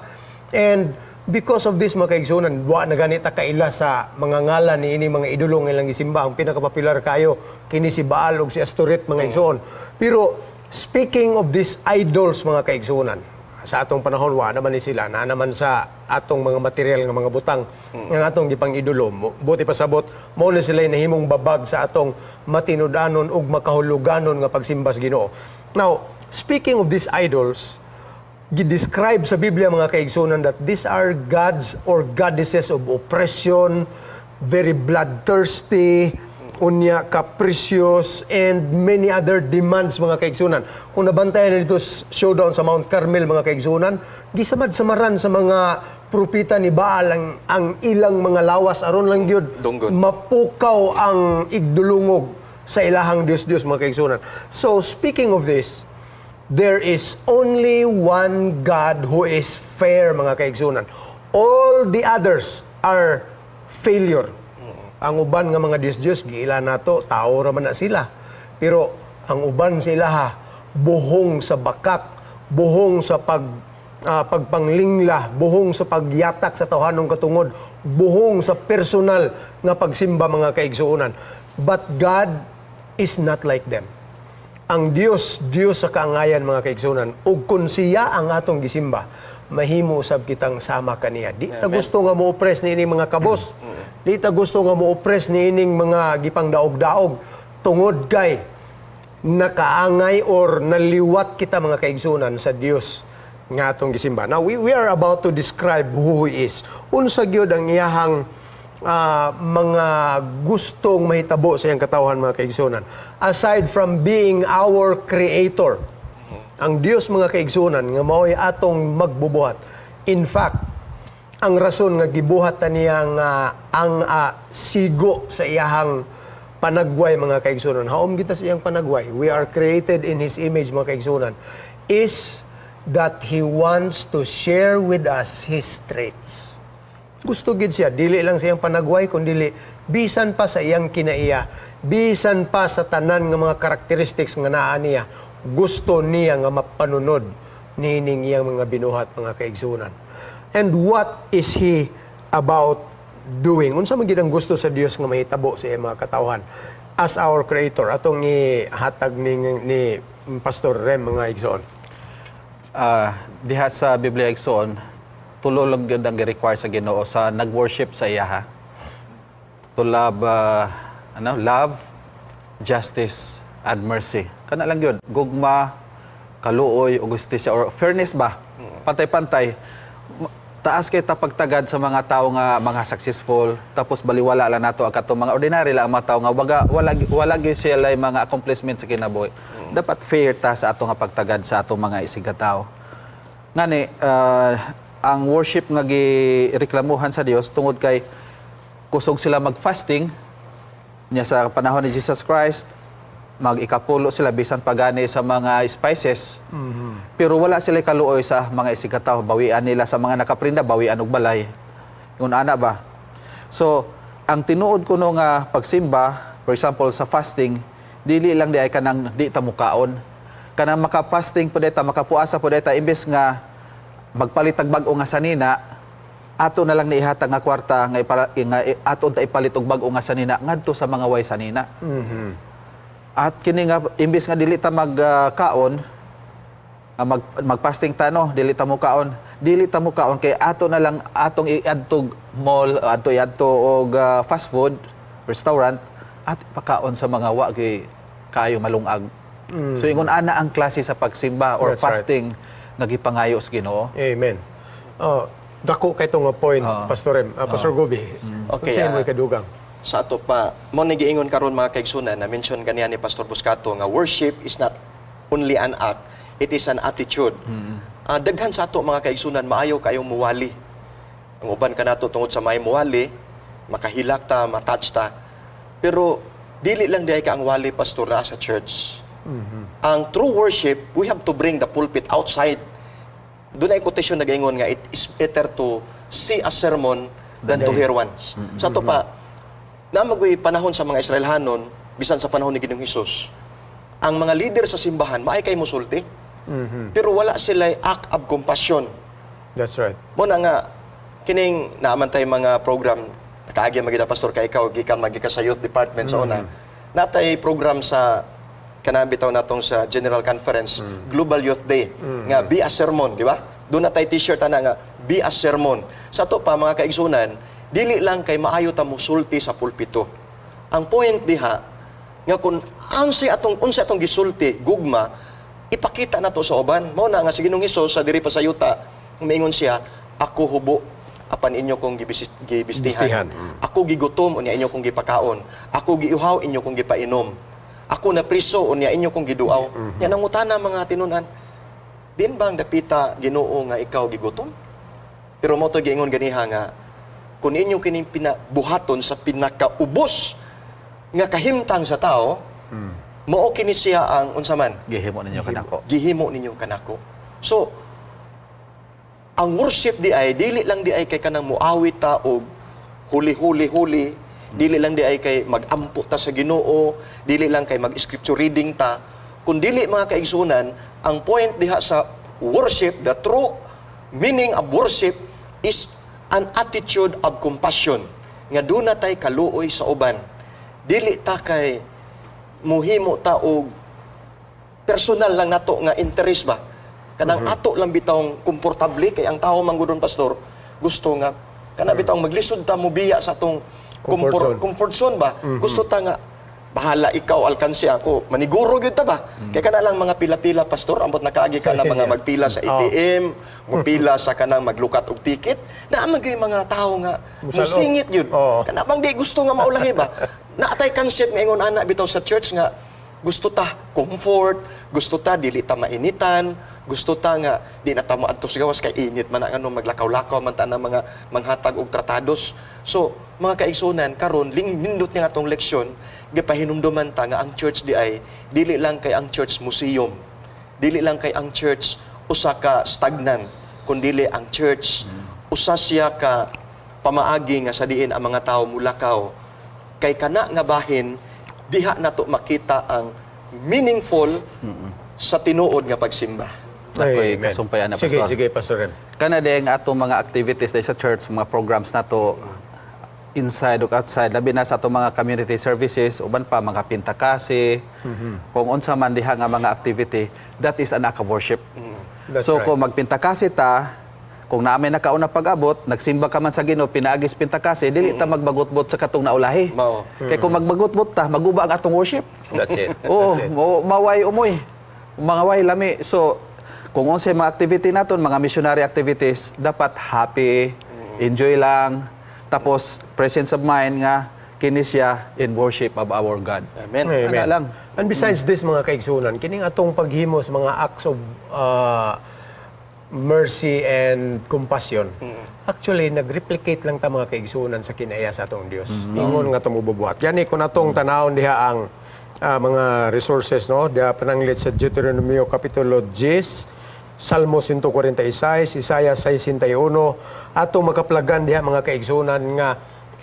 And because of this, mga kaigsunan, wa na ganita kaila sa mga ngalan ni ini mga idolo nga ilang gisimba. Ang pinakapopular kayo kini si Baal ug si Astoret, mga igsuon. Pero speaking of these idols, mga kaigsuonan, sa atong panahon wa naman ni sila, na naman sa atong mga material nga mga butang nga atong gipang idolo. Buti pasabot, mao na sila nahimong babag sa atong matinud-anon ug makahuluganon nga pagsimba sa Ginoo. Now, speaking of these idols, gi-describe sa Biblia, mga kaigsunan, that these are gods or goddesses of oppression, very bloodthirsty, unya capricious, and many other demands, mga kaigsunan. Kung nabantayan na dito showdown sa Mount Carmel, mga kaigsunan, gisamad-samaran sa mga propeta ni Baal ang ilang mga lawas aron lang gyud Dunggon. Mapukaw ang igdulungog sa ilahang Diyos-Diyos, mga kaigsunan. So speaking of this, there is only one God who is fair, mga kaigsunan. All the others are failure. Ang uban nga mga Diyos-Diyos, giila nato, tao ra man na sila. Pero ang uban sila ha, buhong sa bakak, buhong sa pagpanglingla, buhong sa pagyatak sa tawhanong katungod, buhong sa personal nga pagsimba, mga kaigsuonan. But God is not like them. Ang Dios, Dios sa kaangayan, mga kaigsuonan, ug kung siya ang atong gisimba, mahimo usab kitang sama kaniya. Di ta gusto nga mo-oppress niining mga kabos. Di ta gusto nga mo-oppress niining mga gipangdaog-daog tungod kay nakaangay or naliwat kita, mga kaigsunan, sa Dios nga atong gisimba. Now, we are about to describe who He is. Unsa gyud ang iyahang mga gustong mahitabo sa iyang katawhan, mga kaigsunan? Aside from being our creator, ang Dios, mga kaigsunan, nga mao'y atong magbubuhat. In fact, ang rason nga gibuhat ta niya nga ang sigo sa iyahang panagway, mga kaigsunan. Haom kita sa iyang panagway. We are created in His image, mga kaigsunan, is that He wants to share with us His traits. Gusto gid siya, dili lang sa iyang panagway kundi bisan pa sa iyang kinaiya, bisan pa sa tanan nga mga characteristics nga naa niya, gusto niya nga mapanunod niining iyang mga binuhat, mga kaigsunan. And what is He about doing? Unsa man gid ang gusto sa Dios nga mahitabo sa iyang mga katawhan as our creator? Atong ihatag ni Pastor Rem, mga igsoon. Diha sa Biblia, igsoon, tulo lang gyud ang gi-require sa Ginoo sa nag-worship sa iya ha. To love, ano, love, justice and mercy. Kana lang gyud, gugma, kaluoy ug hustisya or fairness ba? Pantay-pantay. Taas kay ta pagtagad sa mga tao nga mga successful, tapos baliwala lang nato ang katong mga ordinary lang ang mga tao nga waga, wala wala gyud sila mga accomplishment sa kinabuhi. Dapat fair ta sa atong nga pagtagad sa atong mga isigkatawo. Ngani ang worship nga gireklamuhan sa Dios tungod kay kusog sila mag-fasting niya sa panahon ni Jesus Christ, mag-ikapulo sila bisan pagani sa mga spices. Pero wala sila kaluoy sa mga isigkatawo, bawian nila sa mga nakaprinda, bawian og balay. Ingon ana ba? So, ang tinuod kuno nga pagsimba, for example sa fasting, dili lang di ay kanang di ta mukaon. Kanang maka-fasting pud ta, makapuasa pud ta, imbes nga magpalit tag bag-o nga sanina, ato na lang niihatag nga kwarta nga, nga ato ta ipalit og bag-o nga sanina ngadto sa mga way sanina. At kini nga imbes nga dili ta magkaon, mag-fasting ta no, dili ta mo kaon. Dili ta mo kaon kay ato na lang atong iadto mall, ato iadto og fast food restaurant at pakaon sa mga wa kay kayo malungag. So ingon ana ang klase sa pagsimba or That's right. fasting nga gipangayo sa Ginoo. Amen. Oh, dako kay nga point, Pastor Rem, Pastor Gobi. Okay, Unsay mo kadugang? Sa ato pa, mo ni giingon karon, mga kaigsunan, na mention ganiya ni Pastor Buscato nga worship is not only an act, it is an attitude. Daghan sa ato, mga kaigsunan, maayo kayong muwali. Ang uban kanato, tungod sa may muwali, makahilak ta, matouch ta. Pero dili lang diay ka ang wali, Pastor, na sa church. Ang true worship, we have to bring the pulpit outside. Duna ay quotation nagaingon nga it is better to see a sermon than to hear one. Sa ato pa, naa man goy panahon sa mga Israelhanon, bisan sa panahon ni Ginoong Hesus, ang mga leader sa simbahan, maay kay musulti. Pero wala sila act of compassion. That's right. Mao na nga kining naa man tay mga program, nakaagi man gyud, Pastor, kay ikaw gikan man ka sa youth department sa una. Natay program sa kanang bitaw natong sa General Conference, Global Youth Day, nga "Be a Sermon," di ba? Duna tay T-shirt ana nga "Be a Sermon." Sa ato pa, mga kaigsunan, dili lang kay maayo ta musulti sa pulpito. Ang point diha nga kung unsay atong gisulti, gugma, ipakita nato sa uban. Mao na nga si Ginoong Hesus sa diri pa sa yuta, miingon siya, "Ako hubo apan inyo kong gibistihan. Bistihan. Ako gigutom, unya inyo kong gipakaon. Ako giuhaw, inyo kong gipainom. Ako napriso, unya inyo kong giduaw." Nya nangutana mga tinunan, "Diin bang dapita, Ginoo, nga ikaw gigutom?" Pero mao to giingon ganiha nga kung inyo kining pinabuhaton sa pinakaubos nga kahimtang sa tao, mao kini siya ang unsa man? Gihimo ninyo kanako. Gihimo ninyo kanako. So, ang worship di ay dili lang di ay kay kanang muawit ta og huli huli huli, dili lang di ay kay magampo ta sa Ginoo, dili lang kay mag-scripture reading ta. Kun dili, mga kaigsunan, ang point diha sa worship, the true meaning of worship is an attitude of compassion nga duna tay kaluoy sa uban. Dili ta kay muhimo ta og personal lang nato nga interest ba, kanang ato lang bitawng komportable, kay ang tao man gudon, Pastor, gusto nga kana bitawng maglisod ta mobiya sa atong comfort zone. Comfort zone ba. Gusto ta nga bahala ikaw, alkansi ako, maniguro gyud ta ba, kay kana lang mga pila-pila, Pastor, ambot nakaagi ka na mga magpila sa ATM, mopila sa kanang maglukat og ticket, naa man gyud mga tao nga Musalo. Musingit gyud. Kana bang di gusto nga maulahi ba. Naatay concept nga ingon ana bitaw sa church nga gusto ta comfort, gusto ta dili ta mainitan, gusto ta nga di na ta moadto sa gawas kay init man ang ano, maglakaw-lakaw man ta na mga manghatag og tratados. So, mga kaigsunan, karon ling nindot nga atong leksyon, gipahinumduman ta nga ang church di ay dili lang kay ang church museum. Dili lang kay ang church usa ka stagnant, kundili ang church usa siya ka pamaagi nga sa diin ang mga tao mulakaw, kay kana nga bahin diha nato makita ang meaningful sa tinuod nga pagsimba. Ako'y Amen. kasumpayan na, Sige, Pastor. sige, Pastor Rem. Kana din atong mga activities dahil sa church, mga programs nato inside ug outside, labi na sa atong mga community services, uban pa mga pintakasi, kung unsa man diha nga mga activity, that is an act of worship. That's So right. kung magpintakasi ta, kung naa may nakauna pag-abot, nagsimba ka man sa Ginoo pinaagis pintakasi, dili ta magbagutbot sa katong naulahi. Mao. Kay kung magbagutbot ta, maguba ang atong worship. That's it. Oo, That's it. maway umoy. Mga lami. So, kung unsay mga activity naton, mga missionary activities, dapat happy, enjoy lang, tapos presence of mind nga kini siya in worship of our God. Amen. Amen. Ana lang. And besides this, mga kaigsunan, kining atong paghimo sa mga acts of mercy and compassion, actually, nag-replicate lang ta, mga kaigsunan, sa kinaya sa atong Dios. Ingon nga tumububuhat. Yani kung atong tanawon diha ang mga resources, no, diha pananglit sa Deuteronomio Kapitulo 10, Salmo 146, Isaiah 61, atong makaplagan diha, mga kaigsunan, nga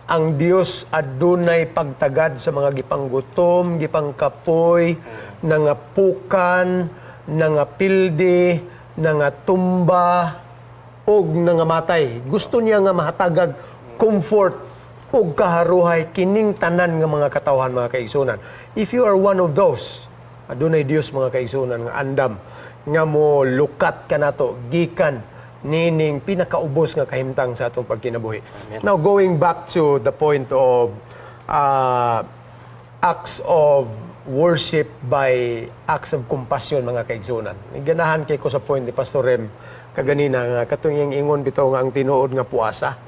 ang Dios adunay pagtagad sa mga gipanggutom, gipangkapoy, nangapukan, nangapildi, nangatumba, ug nangamatay. Gusto niya nga mahatagag comfort ug kaharuhay kining tanan nga mga katawhan, mga kaigsunan. If you are one of those, adunay Dios, mga kaigsunan, nga andam nga mo lukat kanato gikan nining pinakaubos nga kahimtang sa atong pagkinabuhi. Now, going back to the point of acts of worship by acts of compassion, mga kaigsunan. Ganahan kay ko sa point ni Pastor Rem kaganina nga katong iyang ingon bitaw nga ang tinuod nga puasa.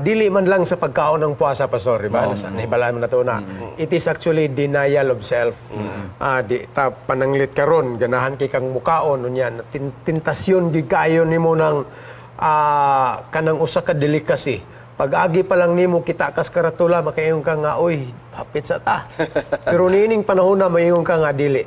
Dili man lang sa pagkaon ng puasa, Pastor, di ba? Nasa nahibalaan mo na to na. It is actually denial of self. Di ta pananglit karon, ganahan kay kang mukaon unya tintasyon gid kaayo nimo ng kanang usa ka delicacy. Pag-agi pa lang nimo, kita kas karatula, makaingon ka nga, "Uy, hapit sa ta." Pero niining panahon na maingon ka nga, "Dili.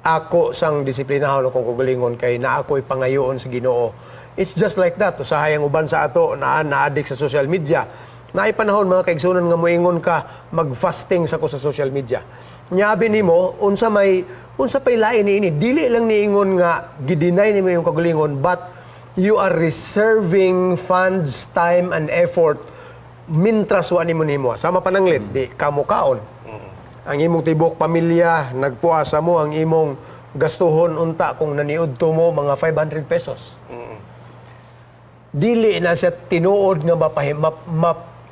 Ako sang disiplinahon akong kaugalingon kay naa ko'y pangayoon sa Ginoo." It's just like that. Usahay ang uban sa ato na na-addict sa social media. Naay panahon, mga kaigsunan, nga moingon ka, "Mag-fasting sa ko sa social media." Nyabi nimo unsa pay lain niini? Dili lang niingon nga gi-deny nimo yung kaugalingon, but you are reserving funds, time and effort mintras wa nimo nimo. Sama pananglit, di kamo kaon. Ang imong tibok pamilya nagpuasa mo, ang imong gastuhon unta kung naniudto mo mga 500 pesos. Dili na siya tinuod nga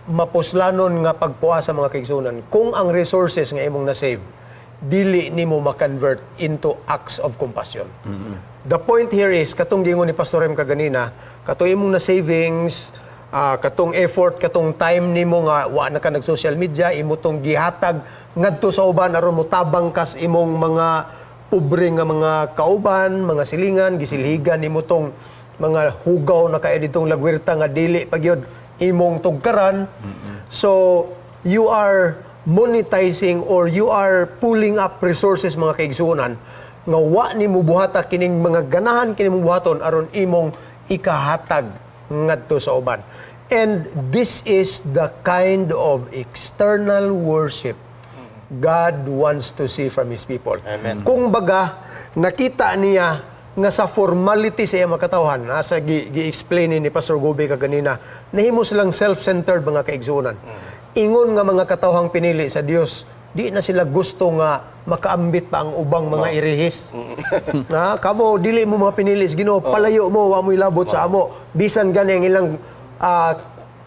mapuslanon nga pagpuasa, mga kaigsunan, kung ang resources nga imong na-save dili nimo ma-convert into acts of compassion. The point here is katong giingon ni Pastor M kaganina, katong imong na savings, katong effort, katong time nimo nga wa na ka nag social media, imo tong gihatag ngadto sa uban aron motabang kas imong mga pobre nga mga kauban, mga silingan, gisilhigan nimo tong mga hugaw na kay ditong lagwirta nga dili pa gyud imong tugkaran. So you are monetizing or you are pulling up resources, mga kaigsuonan, nga wa nimo buhata kining mga ganahan kini mo buhaton aron imong ikahatag ngadto sa uban. And this is the kind of external worship God wants to see from His people. Amen. Kung baga, nakita niya nga sa formality sa iyang makatawhan, nasa gi-explain ni Pastor Gobe kaganina, nahimo silang self-centered, mga kaigsuonan. Ingon nga mga katawhang pinili sa Dios, di na sila gusto nga makaambit pa ang ubang mga irihis. Na kamo dili mo mga pinili sa Ginoo, palayo mo, wa mo'y labot sa amo. Bisan gani ang ilang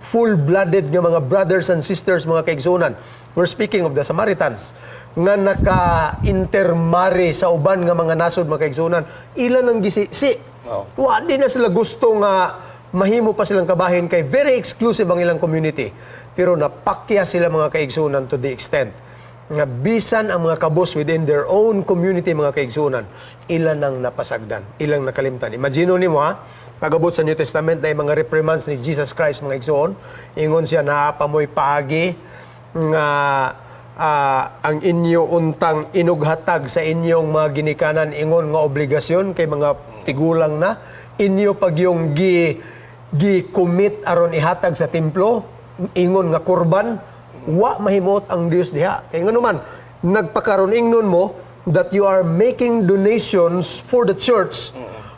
full-blooded nga mga brothers and sisters, mga kaigsuonan. We're speaking of the Samaritans nga naka-intermarry sa uban nga mga nasod, mga kaigsuonan. Ilan ang gisisi. Wa di na sila gusto nga mahimo pa silang kabahin kay very exclusive ang ilang community. Pero napakya sila, mga kaigsuonan, to the extent nga bisan ang mga kabos within their own community, mga kaigsuonan, ilan ang napasagdan, ilang nakalimtan. Imagine nimo ha, pag-abot sa New Testament na yung mga reprimands ni Jesus Christ, mga igsoon, ingon siya, "Naa pa mo'y paagi nga ang inyo untang inughatag sa inyong mga ginikanan ingon nga obligasyon kay mga tigulang na inyo pag yung gi gi commit aron ihatag sa templo ingon nga kurban, wa mahimot ang Dios diha." Kay ngano man nagpakaron ingnon mo that you are making donations for the church,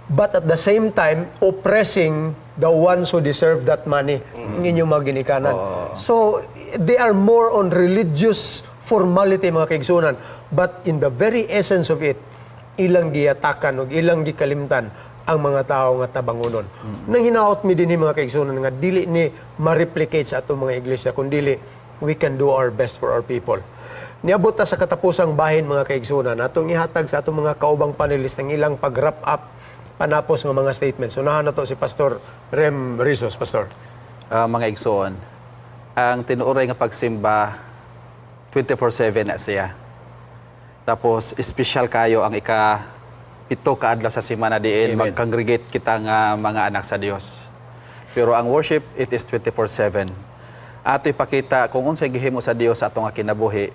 but at the same time oppressing the ones who deserve that money, ang inyong mga ginikanan. So they are more on religious formality, mga kaigsunan, but in the very essence of it, ilang giyatakan ug ilang gikalimtan ang mga tao nga tabangunon. Nang hinaot mi dinhi, mga kaigsunan, nga dili ni ma-replicate sa atong mga iglesia, kun dili we can do our best for our people. Niabot ta sa katapusang bahin, mga kaigsunan, atong ihatag sa atong mga kaubang panelist ang ilang pag-wrap up panapos nga mga statements. Unahan na to si Pastor Rem Rizos, Pastor. Mga igsoon, ang tinuoray nga pagsimba 24/7 na siya. Tapos espesyal kayo ang ika-7 ka adlaw sa semana diin Amen. mag-congregate kita nga mga anak sa Dios. Pero ang worship, it is 24/7. Ato ipakita kung unsay gihimo sa Dios sa atong nga kinabuhi.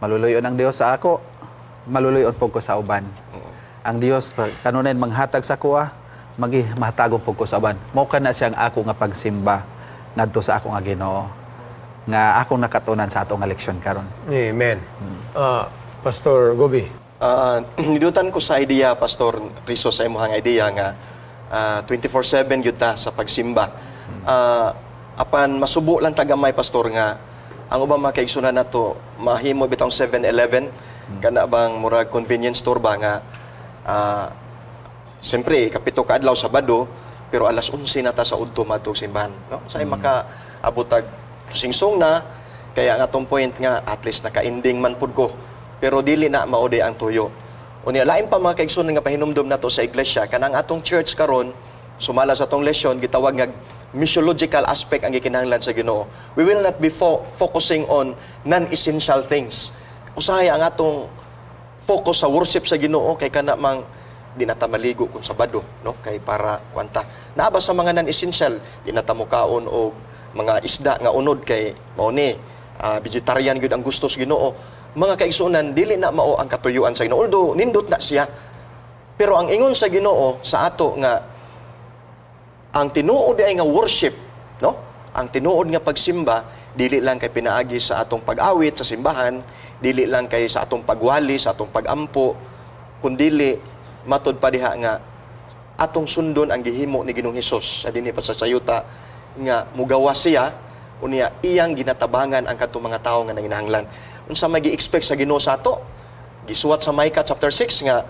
Maluluyon ang Dios sa ako, maluluyon pud ko sa uban. Ang Dios kanunay manghatag sa kuha, magi mahatagon pud ko sa uban. Mao kana siyang ako nga pagsimba ngadto sa ako nga Ginoo nga akong nakatunan sa atong nga leksyon karon. Amen. Pastor Gobi. Nidutan ko sa idea, Pastor Rizzo, sa imong idea nga 24/7 gyud ta sa pagsimba. Apan masubo lang tagamay, Pastor, nga ang ubang mga kaigsunan nato mahimo bitong 7-Eleven kana bang murag convenience store ba nga siyempre ika-7 ka adlaw, Sabado, pero alas 11 na ta sa udto madtog simbahan, no? Say makaabot tag singsong na, kaya nga atong point nga at least naka-ending man pud ko, pero dili na mao di ang tuyo. Unya lain pa, mga kaigsunan, nga pahinumdom nato sa iglesia kanang atong church karon, sumala sa atong lesyon, gitawag nga missiological aspect ang gikinahanglan sa Ginoo. We will not be focusing on non-essential things. Usahay ang atong focus sa worship sa Ginoo kay kana mang di na ta maligo kung Sabado, no, kay para kwanta naa ba sa mga non-essential, di na ta mukaon og mga isda nga unod kay mao ni vegetarian gyud ang gusto sa Ginoo. Mga kaigsuonan, dili na mao ang katuyuan sa Ginoo, although nindot na siya, pero ang ingon sa Ginoo sa ato nga ang tinuod ay nga worship, no, ang tinuod nga pagsimba, dili lang kay pinaagi sa atong pag-awit sa simbahan, dili lang kay sa atong pagwali, sa atong pagampo, kundili matud pa diha nga atong sundon ang gihimo ni Ginoong Hesus sa dinhi pa sa sayuta nga mugawas siya, unya iyang ginatabangan ang kadtong mga tawo nga nanginahanglan. Unsa may gi-expect sa Ginoo sa ato? Gisuwat sa Micah chapter 6 nga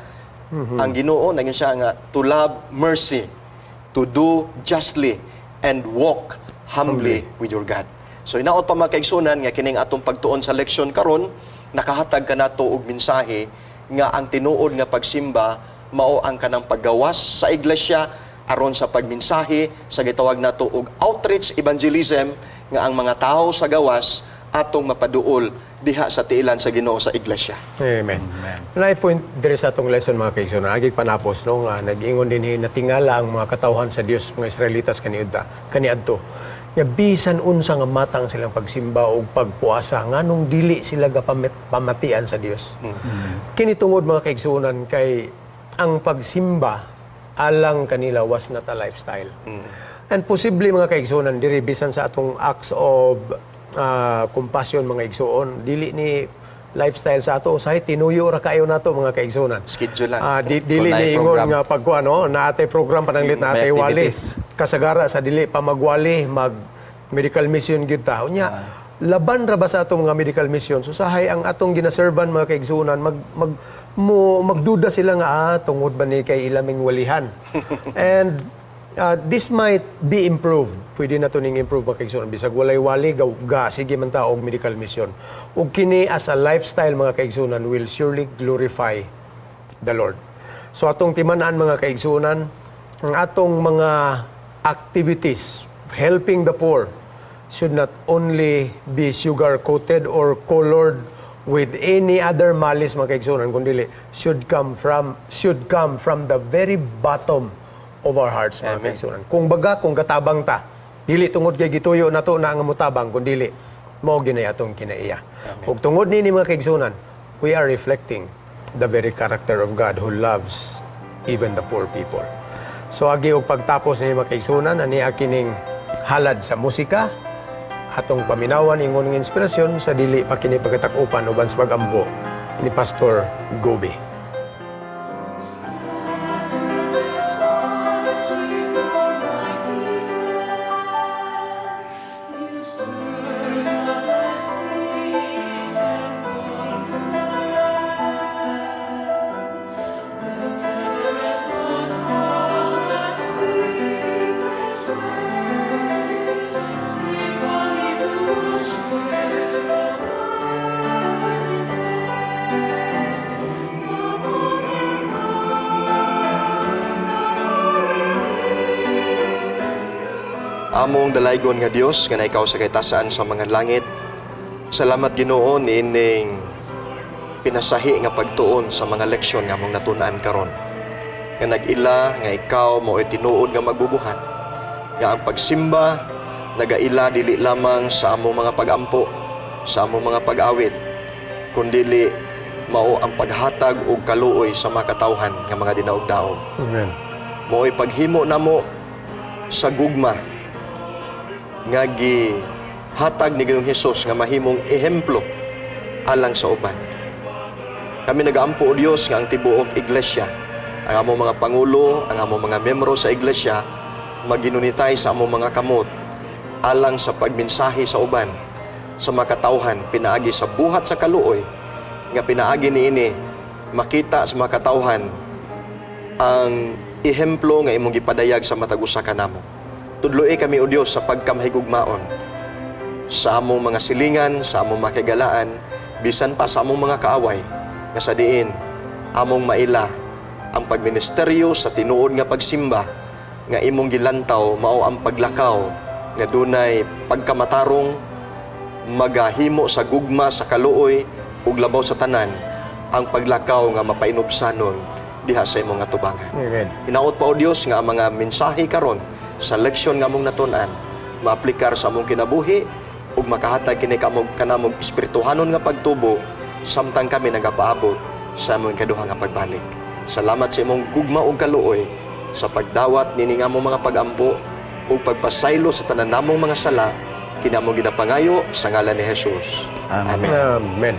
ang Ginoo nangin siya nga to love mercy, to do justly, and walk humbly with your God. So hinaot pa, mga kaigsunan, nga kining atong pagtuon sa leksyon karon nakahatag kanato og mensahe nga ang tinuod nga pagsimba mao ang kanang paggawas sa iglesia aron sa pagmensahe sa gitawag nato og outreach evangelism, nga ang mga tao sa gawas atong mapaduol diha sa tiilan sa Ginoo sa iglesia. Amen. Amen. Point diri sa atong lesson, mga kaigsoon, agi panapos, no, nga nag-ingon din natingala ang mga katawhan sa Dios, mga Israelitas kaniadto. Nga bisan unsa nga matang silang pagsimba o pagpuasa, nganong dili sila pamatian sa Dios. Kini tungod, mga kaigsuonan, kay ang pagsimba alang kanila was not a lifestyle. And posible, mga kaigsuonan, diri bisan sa atong acts of compassion, mga igsuon, dili ni lifestyle sa ato. Usahay tinuyo ra kayo nato, mga kaigsuonan. Schedule lang. Dili Kung naay ni ingon program. nga pagkuan, no, naate program pananglit May naate wali. activities. Kasagara sa dili pa magwali, mag medical mission gyud ta. Unya, laban ra ba sa atong mga medical mission? So usahay ang atong ginaservan, mga kaigsuonan, mag, mag mo magduda sila nga tungod ba ni kay ilaming walihan. And this might be improved. Pwede na to ning improve, mga kaigsuonan. Bisag walay wali, ga, sige man ta og medical mission. Ug kini as a lifestyle, mga kaigsuonan, will surely glorify the Lord. So atong timan-an, mga kaigsuonan, ang atong mga activities helping the poor should not only be sugar coated or colored with any other malice, mga kaigsuonan, kundi should come from the very bottom of our hearts, mga kaigsuonan. Kung baga, kung gatabang ta, dili tungod kay gituyo nato na nga motabang, kundi mao ginay atong kinaiya. Ug tungod nini, mga kaigsuonan, we are reflecting the very character of God who loves even the poor people. So agi og pagtapos ni, mga kaigsuonan, ani kining halad sa musika, atong paminawan ingon ng inspirasyon sa dili pa kini pagkatak-upan uban sa pagambo ni Pastor Gobi. Stars with your mighty hand, you stirred up the seas and formed the land. The tempest was from the sweetest rain. Speak only to share the earthly name. The mountains bow, the forest deep. Among dalaygon nga Dios nga ikaw sa kaytasan sa mga langit. Salamat, Ginoo, niining pinasahi nga pagtuon sa mga leksyon nga among natun-an karon. Nga nag-ila nga ikaw mao tinuod nga magbubuhat. Nga ang pagsimba nagaila dili lamang sa among mga pagampo, sa among mga pag-awit, kundili mao ang paghatag og kaluoy sa mga katawhan nga mga dinaog-daog. Amen. Mao'y paghimo namo sa gugma nga gihatag ni Ginoong Hesus nga mahimong ehemplo alang sa uban. Kami nagaampo, o Dios, nga ang tibuok iglesia, ang among mga pangulo, ang among mga membro sa iglesia maginunitay sa among mga kamot alang sa pagmensahe sa uban, sa makatawhan, pinaagi sa buhat sa kaluoy, nga pinaagi niini makita sa mga katawhan ang ehemplo nga imong gipadayag sa matag usa kanamo. Tudloi kami, o Dios, sa pagkamahigugmaon sa among mga silingan, sa among makigalaan, bisan pa sa among mga kaaway, nga sa diin among maila ang pagministeryo sa tinuod nga pagsimba. nga imong gilantaw mao ang paglakaw nga dunay pagkamatarong, magahimo sa gugma, sa kaluoy, ug labaw sa tanan ang paglakaw nga mapainubsanon diha sa imong atubangan. Amen. Hinaot pa, O Dios, nga ang mga mensahe karon sa leksyon nga among natun-an maaplikar sa among kinabuhi ug makahatag kini kamog kanamog espirituhanon nga pagtubo samtang kami nagapaabot sa among ikaduha nga pagbalik. Salamat sa imong gugma ug kaluoy sa pagdawat nini nga among mga pagampo ug pagpasaylo sa tanan namong mga sala kinamong ginapangayo sa ngalan ni Jesus. Amen. Amen. Amen.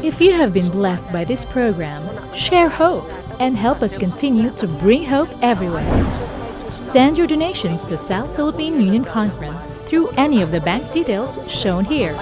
If you have been blessed by this program, share hope and help us continue to bring hope everywhere. Send your donations to South Philippine Union Conference through any of the bank details shown here.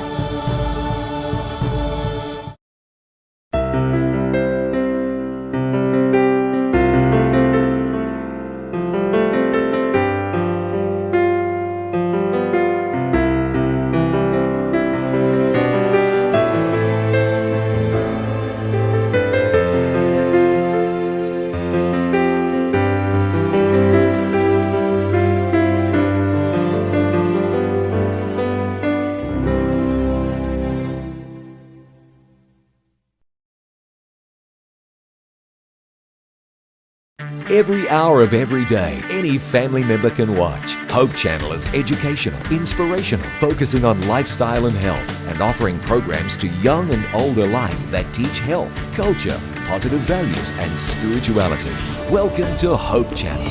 Every hour of every day, any family member can watch. Hope Channel is educational, inspirational, focusing on lifestyle and health, and offering programs to young and old alike that teach health, culture, positive values, and spirituality. Welcome to Hope Channel.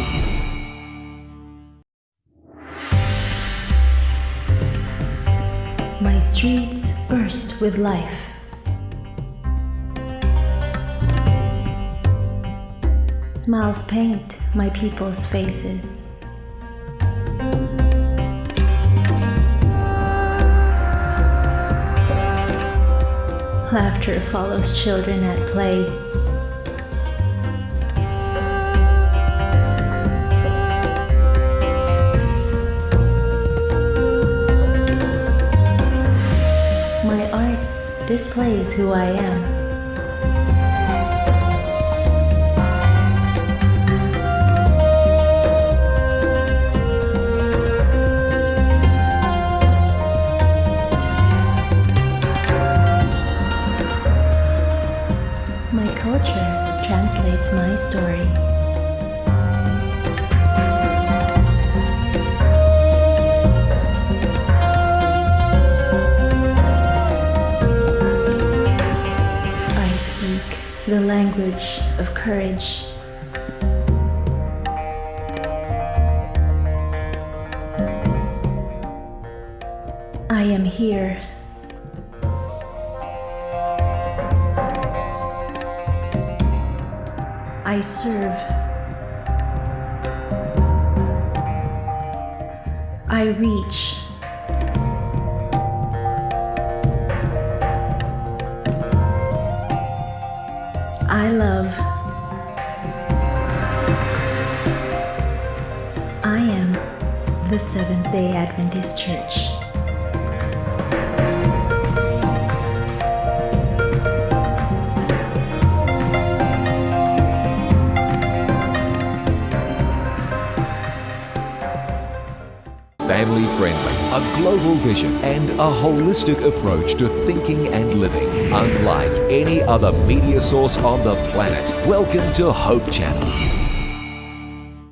My streets burst with life. Smiles paint my people's faces. Laughter follows children at play. My art displays who I am. My culture translates my story. I speak the language of courage. I am here. I serve. I reach. I love. I am the Seventh Day Adventist Church. Family friendly, a global vision, and a holistic approach to thinking and living. Unlike any other media source on the planet. Welcome to Hope Channel.